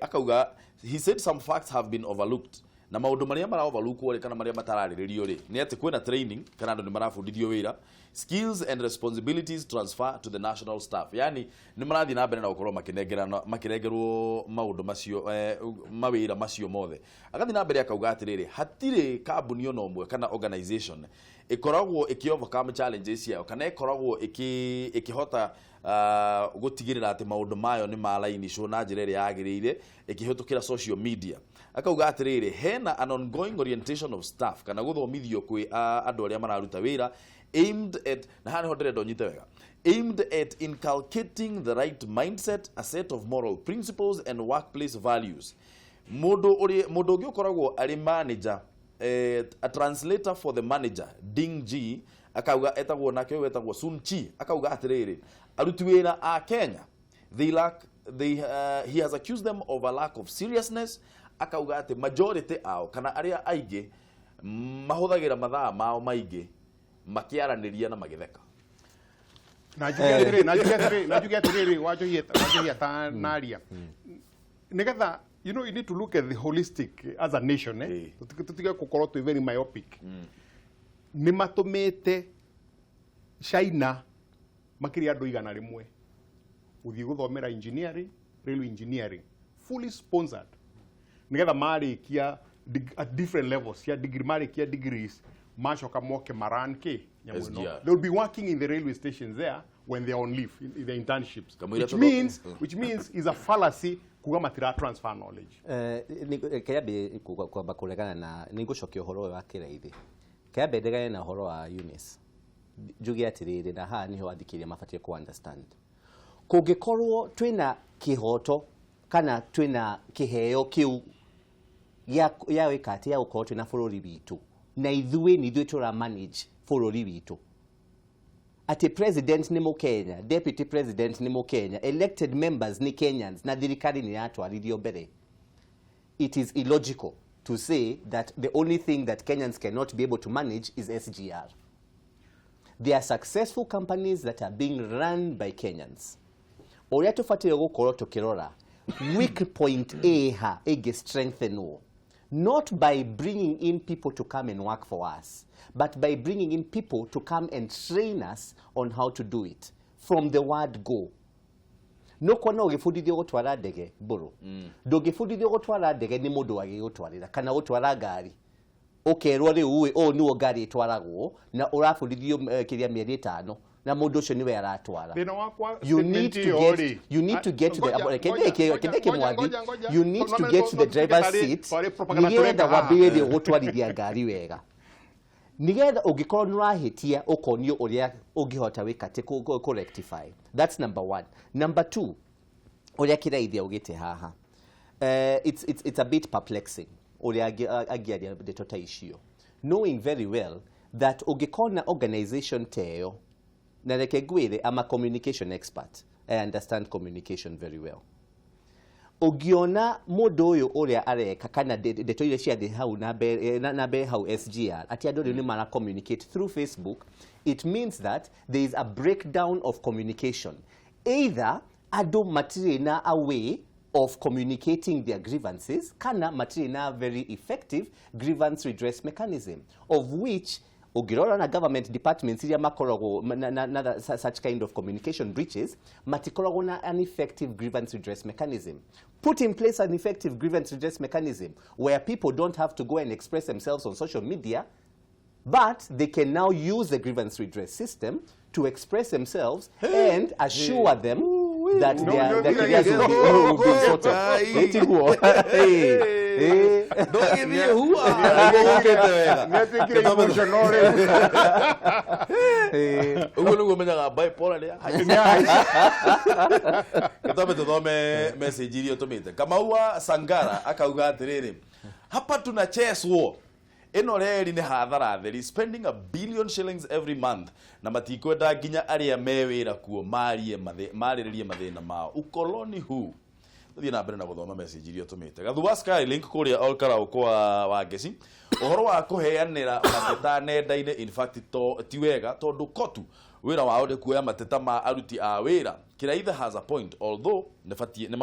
Akauga he said some facts have been overlooked, na maũndũ marĩa mara overlookwo rĩ kana marĩa matararĩrĩrio rĩ nĩ atĩ kwĩna training kana andũ nĩ marabundithio wĩra, skills and responsibilities transfer to the national staff, yani nĩ marathiĩ na mbere na gũkorwo makĩnengerwo maũndũ macio, mawĩra macio mothe. Agathiĩ na mbere akauga atĩrĩrĩ, hatirĩ kambuni ona ũmwe kana organization ĩkoragwo ĩkĩ overcome challenges ciayo kana ĩkoragwo ĩkĩhota gũtigĩrĩra atĩ maũndũ mayo nĩ malainishwo na njĩra ĩrĩa yagĩrĩire ĩkĩhĩtũkĩra social media. Akauga atĩrĩrĩ, hena an ongoing orientation of staff kana gũthomithio kwĩ andũ arĩa mararuta wĩra aimed at, na haha nĩho ndĩrenda ũnyite wega, aimed at inculcating the right mindset, a set of moral principles and workplace values. Mũndũ ũngĩ ũkoragwo arĩ manager, a translator for the manager Ding Ji, akauga etagwo nake ũyũ etagwo Sun Chi, akauga atĩrĩrĩ, aruti wĩra a Kenya they lack, he has accused them of a lack of seriousness. Akauga atĩ majority ao kana arĩa aingĩ mahũthagĩra mathaa mao maingĩ makĩaranĩria na magĩtheka. Na njuge atĩrĩrĩ, wanjohia ta naria nĩgetha you know, you need to look at the holistic as a nation, eh? Tutige gũkorwo twĩ very myopic. Nĩ matũmĩte China makĩria andũ 100 gũthiĩ gũthomera engineering, railway engineering, fully sponsored, nĩgetha marĩkia at different levels cia degree, marĩkia degrees macoka moke maran kĩ nyamũ ĩno. They will be working in the railway stations there when they are on leave in their internships, Kamũira which tondũ- means which means is a fallacy kuga matira transfer knowledge. Kĩambe kwamba kũregana na nĩ ngũcokia ũhoro ũyũ wa kĩraithi. Kĩambe ndegane na ũhoro wa Eunice, njuge atĩrĩrĩ, na haha nĩho athikĩrĩria mabatiĩ kũ understand. Kũngĩkorwo twĩna kĩhoto kana twĩna kĩheo kĩu gĩa gwĩka atĩ ya gũkorwo twĩna bũrũri witũ, na ithuĩ nĩ ithuĩ tũra manage bũrũri witũ, atĩ president nĩ Mũkenya, deputy president nĩ Mũkenya, elected members nĩ Kenyans, na thirikari nĩ yatwaririo mbere, it is illogical to say that the only thing that Kenyans cannot be able to manage is SGR. They are successful companies that are being run by Kenyans. Ũrĩa tũbataire gũkorwo tũkĩrora weak point ĩha ĩngĩ strengthenwo, not by bringing in people to come and work for us, but by bringing in people to come and train us on how to do it from the word go. No kuona ũgĩbundithio gũtwara ndege mbũrũ, ndũngĩbundithio gũtwara ndege nĩ mũndũ agĩgũtwarĩra, kana gũtwara ngari ũkerwo rĩu ĩ ũũ nĩguo ngari ĩtwaragwo, na ũrabundithio kĩrĩa mĩeri 5 na mũndũ ũcio nĩwe aratwara. Thĩna wakwa You need to statement ĩyo get rĩ, you need to get to the ngoja, kendeke ngoja, kendeke ngoja, mwathi ngoja, ngoja. You need to No, get to the no, driver's tarĩ- seat tarĩ propaganda nigetha tũreka haha. wambĩrĩrie gũtwarithia ngari wega, nigetha ũngĩkorwo nĩ ũrahĩtia ũkonio ũrĩa ũngĩhota wĩka atĩ kũ rectify. That's number one. Number two, ũrĩa kĩraithia ũgĩte haha, it's a bit perplexing ũrĩa angĩaria ndeto ta icio, knowing very well that ũngĩkorwo na organization ta ĩyo, na reke ngwĩre, I'm a communication expert, I understand communication very well, ũngĩona mũndũ ũyũ ũrĩa areka kana ndeto iria ciathiĩ hau na mbere na mbere hau SGR, atĩ andũ rĩu nĩ mara communicate through Facebook, it means that there is a breakdown of communication. Either andũ matirĩ na a way of communicating their grievances, kana matirĩ na very effective grievance redress mechanism, of which ũngĩrora na government departments iria makoragwo na such kind of communication breaches, matikoragwo na an effective grievance redress mechanism. Put in place an effective grievance redress mechanism where people don't have to go and express themselves on social media, but they can now use the grievance redress system to express themselves and assure them that No, their, no, their no, careers no, will be sorted. Ĩtiguo. Hey, hey. Ndũgĩthiĩ hua ũkĩte wega. Nĩatuĩkire emotional rĩu. Ũguo nĩguo menyaga bipolar nĩ gĩtwambe tũthome message iria ũtũmĩte. Kamau wa Sangara akauga atĩrĩrĩ, hapa tunacheswo, ĩno reri nĩ hathara theri, spending a billion shillings every month, na matikwenda nginya arĩa me wĩra kuo marie marĩrĩrie mathĩna mao. Ukoloni hu. Tuthiĩ na mbere na gũthoma message iria ũtũmĩte. Gathu wa Skylink kũrĩa Olkarau kwa Wangeci, ũhoro wa kũheanĩra mateta nenda-inĩ in fact to, ti wega, tondũ kotu wĩra wao nĩ kuoya mateta ma aruti a wĩra. Kiraitha has a point, although nĩ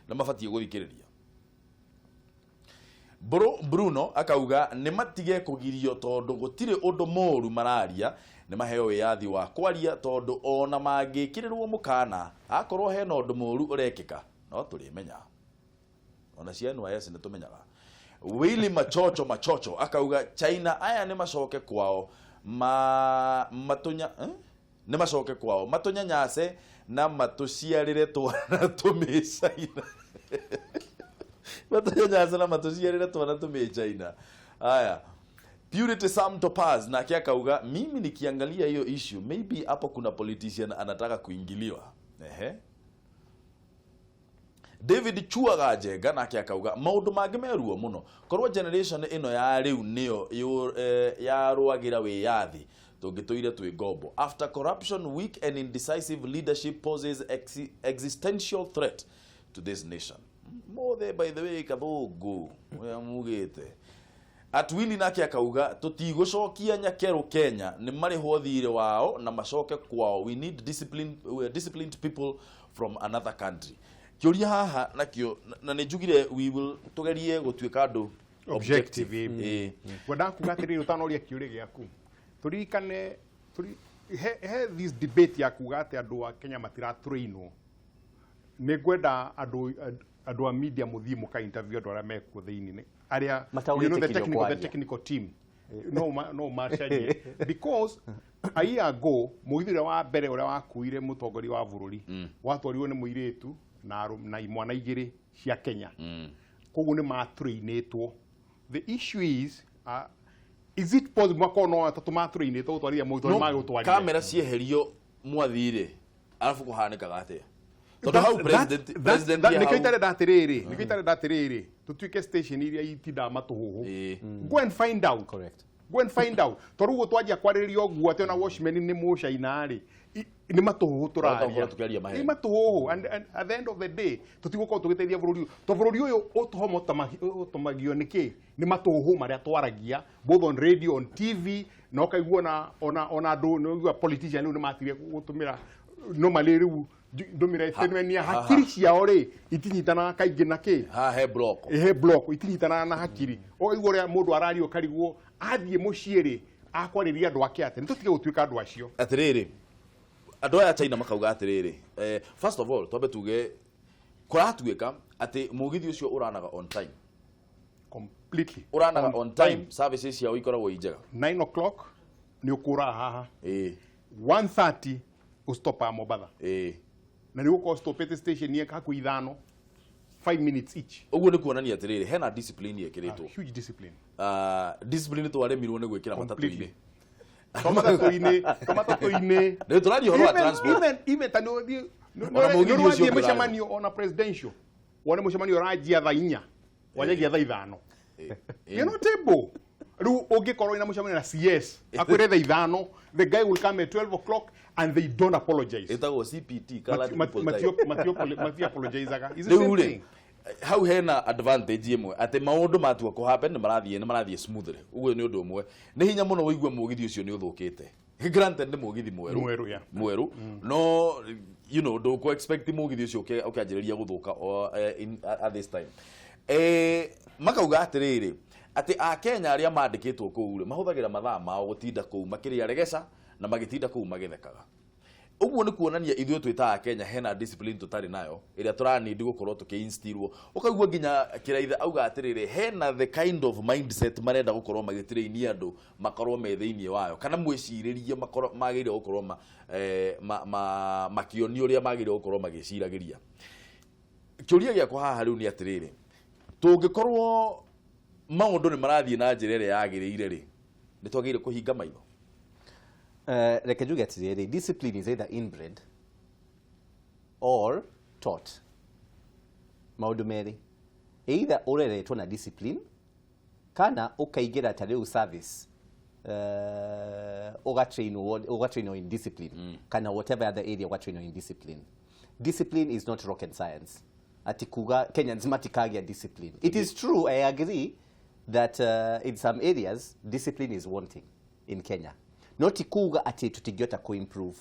mabatiĩ gũthikĩrĩria. Bruno akauga nĩ matige kũgirio tondũ gũtirĩ ũndũ mũru mararia, nĩ maheo wĩyathi wa kwaria, tondũ ona mangĩkĩrĩrwo mũkana, akorwo hena ũndũ mũru ũrekĩka no tũrĩmenya, ona cia NYS nĩ tũmenyaga. Willy Machocho Machocho akauga China aya nĩ macoke kwao ma matunya, eh? Nĩ macoke kwao matũnyanyase na matũciarĩre twana tũmĩcaina, matũnyanyase na matũciarĩre twana tũmĩcaina. Aya, Purity Sam Topaz nake akauga, mimi nikiangalia hiyo issue, maybe hapo kuna politician anataka kuingiliwa. Ehe. David Chuaga Njenga nake akauga maũndũ mangĩ meruo mũno, korwo generation ĩno ya rĩu nĩyo yarũagĩra wĩyathi, tũngĩtũire twĩ ngombo. After corruption, weak and indecisive leadership poses existential threat to this nation. Mothe, by the way, kathũngũ ũrĩa mugĩte. Atwili nake akauga tũtigũcokia nyakerũ Kenya, nĩ marĩhwo thirĩ wao na macoke kwao. We need disciplined people from another country. Kĩũria haha nakĩo, na nĩ njugire we will tũgerie gũtuĩka andũ objective. Ĩĩ. Ngwendaga kuga atĩrĩrĩ, ũtanoria kĩũria gĩaku, tũririkane he this debate ya kuga atĩ andũ a Kenya matiratrainwo. Nĩ ngwenda andũ a media mũthiĩ mũka interview andũ arĩa mekuo thĩinĩ, arĩa Mataũgĩtĩkĩrio you know, the technical, the kwaria. technical team. No macarie because a year ago mũgithi ũrĩa wa mbere ũrĩa wakuire mũtongoria wa bũrũri watwarirwo nĩ mũirĩtu na imwana igĩrĩ cia Kenya. Koguo nĩ matrainĩtwo. The issue is it possible makorwo no atatũ matrainĩtwo gũtwarithia mũgithi, No, tondũ magũtwarithia kamera cieherio mwathire, arabu kũhanĩkaga atĩa? Tondũ hau president ye Nĩkĩo hau itarenda atĩrĩrĩ, nĩkĩo itarenda atĩrĩrĩ, tũtuĩke station iria itindaga matũhũhũ. Go and find out. Correct. Go and find out. Tondũ ũguo twanjia kwarĩrĩria ũguo atĩ ona watchman nĩ mũcaina rĩ, nĩ matũhũhũ tũraria. Tũgakorwo tũkĩaria maheni. Nĩ matũhũhũ, and at the end of the day tũtigũkorwo tũgĩteithia bũrũri ũyũ, tondũ bũrũri ũyũ ũtũhomothamagio nĩ kĩ? Nĩ matũhũhũ marĩa twaragia both on radio, on TV, na ũkaigua ona andũ nĩ ũigua politician rĩu nĩ matigire gũtũmĩra normally rĩu ndũmĩra statement ya hakiri ciao rĩ itinyitanaga kaingĩ na kĩ. Haha he block. He block, itinyitanaga na hakiri. Ũkaigua ũrĩa mũndũ araria ũkarigwo athiĩ mũciĩ rĩ akwarĩria andũ ake atĩ nĩ tũtige gũtuĩka andũ acio. Atĩrĩrĩ, andũ aya China makauga atĩrĩrĩ, first of all twambe tuge kũratuĩka atĩ mũgithi ũcio ũranaga on time. Completely. Ũranaga on time, services ciao ikoragwo i njega. 9 o'clock nĩ ũkũraga haha. 1:30 ũstopaga Mombatha. Na nĩ ũgũkorwo stopete station yeka hakuhĩ ithano, 5 minutes each. Ũguo nĩ kuonania atĩrĩrĩ, hena discipline ĩkĩrĩtwo. Huge discipline. Discipline twaremirwo nĩ gwĩkĩra matatũ-inĩ. To matatũ-inĩ, to matatũ-inĩ. Nĩ tũraria ũhoro wa transport. Even ta nĩ ũthiĩ Ona mũgithi nĩ ũcio ũrathiĩ ũngĩ mũcemanio ona presidential. Wone mũcemanio ũranjia thaa 4, wanjagia thaa 5. You're not able. Rĩu ũngĩkorwo wĩna mũcemanio na CS akwĩre thaa 5, the guy will come at 12 o'clock and they don't apologize. Ĩtagwo CPT, colored people time. Mati apologizaga. It's the Rĩu same rĩ, thing. Hau hena advantage ĩmwe atĩ maũndũ matua kũ happen nĩ marathiĩ smoothly. Ũguo nĩ ũndũ ũmwe. Nĩ hinya mũno ũigue mũgithi ũcio nĩ ũthũkĩte. Granted nĩ mũgithi mwerũ. Mwerũ, yeah. Mwerũ. No ndũkũ expect mũgithi ũcio ũkĩanjĩrĩria gũthũka at this time. Makauga atĩrĩrĩ, atĩ akenya arĩa mandĩkĩtwo kũu rĩ mahũthagĩra mathaa mao gũtinda kũu makĩrĩa regeca na magĩtinda kũu magĩthekaga. Ũguo nĩ kuonania ithuĩ twĩ ta akenya hena discipline tũtarĩ nayo ĩrĩa tũranindi gũkorwo tũkĩ-instilwo. Ũkaigua nginya kĩraitha auga atĩrĩrĩ, hena the kind of mindset marenda gũkorwo magĩtraini andũ makorwo me thĩinĩ wayo, kana mwĩcirĩrie makorwo magĩrĩire gũkorwo makĩonio ũrĩa magĩrĩire gũkorwo magĩciragĩria. Kĩũria gĩakwa haha rĩu nĩ atĩrĩrĩ, tũngĩkorwo maũndũ nĩ marathiĩ na njĩra ĩrĩa yagĩrĩire rĩ, nĩ twagĩrĩire kũhinga maitho? Reke njuge atĩrĩrĩ, discipline is either inbred or taught. Maũndũ merĩ, either ũreretwo na discipline kana ũkaingĩra ta rĩu service, ũgatrainwo in discipline, kana whatever other area ũgatrainwo in discipline. Discipline is not rocket science ati kuga Kenyans matikagia discipline. It is true, I agree that in some areas discipline is wanting in Kenya, not kuga ati tutingĩhota ku-improve.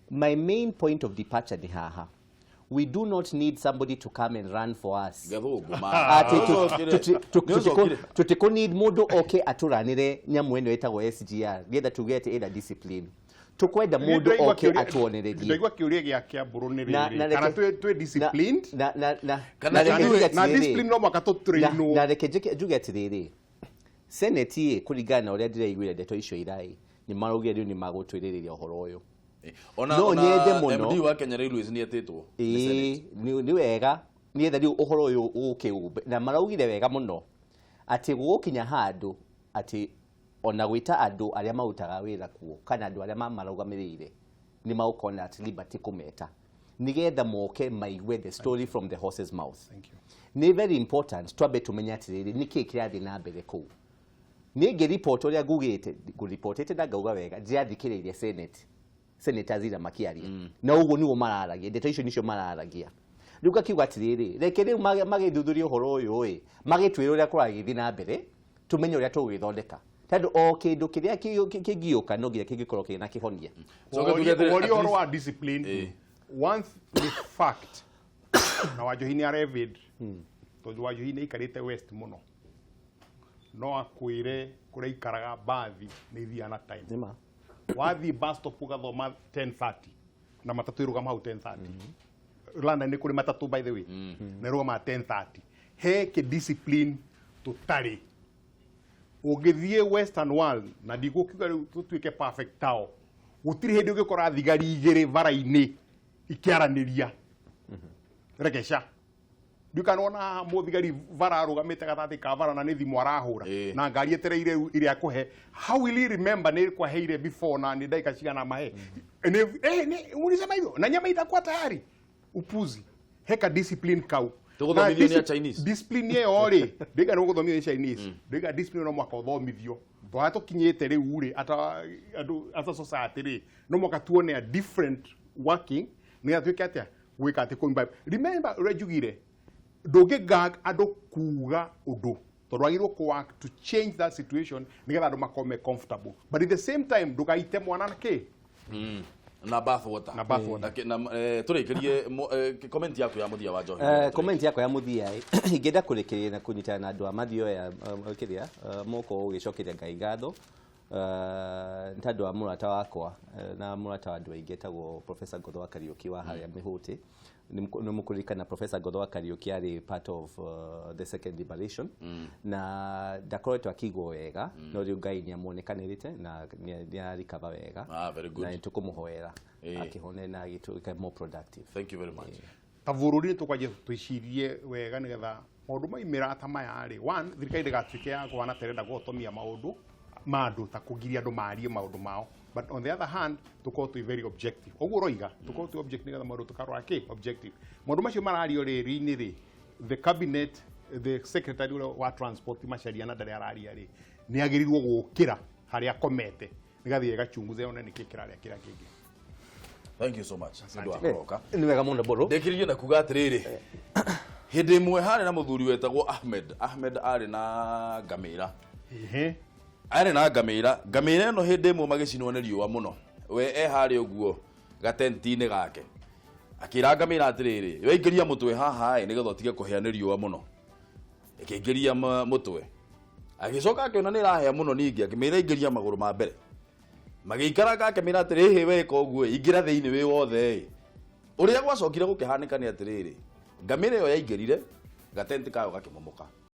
My main point of departure ni haha: we do not need somebody to come and run for us. Gathũngũ ma. Ati Nĩ ũcokire. Tutiko need mũndũ oke atũranĩre nyamũ ĩno ĩtagwo SGR nĩgetha tuge atĩ ĩna discipline. Tukwenda mũndũ oke atuonererie. Ndaigua kĩũria gĩa Kĩambũrũ nĩ Na- rĩrĩ, na kana twĩ disciplined na Kana na reke njuge na atĩrĩrĩ. discipline no mũhaka tũtrainwo. Na reke njuge atĩrĩrĩ, senate ĩ kũringana na ũrĩa ndĩraiguire ndeto icio iraĩ, nĩ maraugire rĩu nĩ magũtwĩrĩrĩria ũhoro ũyũ. Ona No ona nyende mũno. MD wa Kenya Railways nĩ etĩtwo. Ĩĩ, nĩ wega nĩgetha rĩu ũhoro ũyũ ũke ũmbe, na maraugire wega mũno atĩ gũgũkinya handũ atĩ ona gwĩta andũ arĩa marutaga wĩra kuo kana andũ arĩa mamarũgamĩrĩire nĩ magũkorwo na at liberty kũmeta nĩgetha moke maigue the story from the horse's mouth. Nĩ very important twambe tũmenye atĩrĩrĩ, nĩkĩĩ kĩrathiĩ na mbere kũu. Niĩ ngĩripoti ũrĩa ngugĩte, ngũripotĩte na ngauga wega, ndĩrathikĩrĩirie senate senators ira makĩaria, na ũguo nĩguo mararagia, ndeto icio nicio mararagia. Rĩu ngakiuga atĩrĩrĩ, reke rĩu magĩthuthurie ũhoro ũyũ ĩ, magĩtwĩre ũrĩa kũragĩthiĩ na mbere, tũmenye ũrĩa tũgũgĩthondeka, tondũ o kĩndũ kĩrĩa kĩngĩũka no nginya kĩngĩkorwo kĩna kĩhonia. Coke tuge atĩrĩ, Ũhoria at ũhoro least- wa discipline, once the fact na Wanjohi nĩ arevid, tondũ Wanjohi nĩ aikarĩte west mũno, no akwĩre kũrĩa aikaraga mbathi nĩ ithiaga na time. Nĩma. Wathiĩ bus stop ũgathoma 10:30 na matatũ ĩrũgama hau 10:30. London nĩ kũrĩ matatũ, by the way, na ĩrũgamaga 10:30. He kĩ discipline tũtarĩ. Ũngĩthiĩ Western world, na ndigũkiuga rĩu tũtuĩke perfect tao, gũtirĩ hĩndĩ ũngĩkora thigari igĩrĩ bara-inĩ ikĩaranĩria regesha. Ndiũka nona haha mũthigari bara arũgamĩte gatagatĩ ka bara na nĩ thimũ arahũra na ngari etereire ĩrĩa akũhe. How will he remember nĩ kwaheire before na nĩ ndagĩka cigana mahe? Ulisema hivyo na nyama itakuwa tayari. Upuzi. Heka discipline kau. Tũgũthomithio Na nĩ a Chinese. Discipline ĩyo rĩ, ndĩga nĩ gũthomithio nĩ Chinese, ndĩga discipline no mwaka ũthomithio tondũ harĩa tũkinyĩte rĩu rĩ, ata andũ ata society rĩ, no mwaka tuone a different working nĩgetha tuĩke atĩa gwĩka atĩ kũ imbibe. Remember ũrĩa njugire, ndũngĩ gag andũ kuga ũndũ tondũ wagĩrĩirwo kũ work to change that situation nĩgetha andũ makorwo me comfortable, but at the same time ndũgaite mwana na kĩ. Na bath water. Na bath water. Na tũrĩkĩrie comment yaku ya mũthia wa Njohi. Comment yakwa ya mũthia ĩ, ingĩenda kũrĩkĩrĩria na kũnyitana na andũ a Mathioya, kĩrĩa moko gũgĩcokeria Ngai ngatho, nĩ tondũ wa mũrata wakwa, na mũrata wa andũ aingĩ etagwo Professor Ngotho wa Kariũki wa harĩa Mĩhũtĩ. Nĩ mũkũririkana Professor Ngotho wa Kariũki arĩ part of the second liberation na ndakoretwo akĩigwo wega, no rĩu Ngai nĩ amuonekanĩrĩte na nĩ arikava wega. Ah, very good. Na nĩ tũkũmũhoera akĩhone na agĩtuĩke more productive. Thank you very much. Ta bũrũri nĩ tũkwanjia twĩcirie wega nĩgetha maũndũ maimĩra ta maya rĩ, one, thirikari ndĩgatuĩke ya kũhana ta ĩrenda kũhotomia maũndũ ma andũ, ta kũgiria andũ marie maũndũ mao, but on the other hand tũkorwo twĩ very objective ũguo ũroiga, tũkorwo twĩ objective nĩgetha maũndũ tũkarora kĩ objective maũndũ macio marario rĩrĩ-inĩ rĩ, the cabinet, the secretary ũrĩa wa transport Macharia na ndarĩa araria rĩ, nĩ agĩrĩirwo gũkĩra harĩa akomete nĩgathiĩ gachunguze one nĩkĩ kĩrarĩa kĩrĩa kĩngĩ. Thank you so much nĩ ũndũ wa kũroka. Nĩ wega mũno, Mbũrũ. Ndĩkĩrĩrie na kuga atĩrĩrĩ, hĩndĩ ĩmwe harĩ na mũthuri wetagwo Ahmed. Ahmed arĩ na ngamĩra, arĩ na ngamĩra. Ngamĩra ĩno hĩndĩ ĩmwe magĩcinwo nĩ riũa mũno, we e harĩa ũguo gatenti-inĩ gake, akĩra ngamĩra atĩrĩrĩ, weingĩria mũtwe haha ĩ nĩgetha ũtige kũhĩa nĩ riũa mũno. Ĩkĩingĩria mũtwe, agĩcoka akĩona nĩ ĩrahĩa mũno ningĩ, akĩmĩra ingĩria magũrũ ma mbere. Magĩikaraga, akĩmĩra atĩrĩ, hĩ weka ũguo ĩ, ingĩra thĩinĩ wĩ wothe ĩ. Ũrĩa gwacokire gũkĩhanĩka nĩ atĩrĩrĩ, ngamĩra ĩyo yaingĩrire gatenti kayo gakĩmomoka.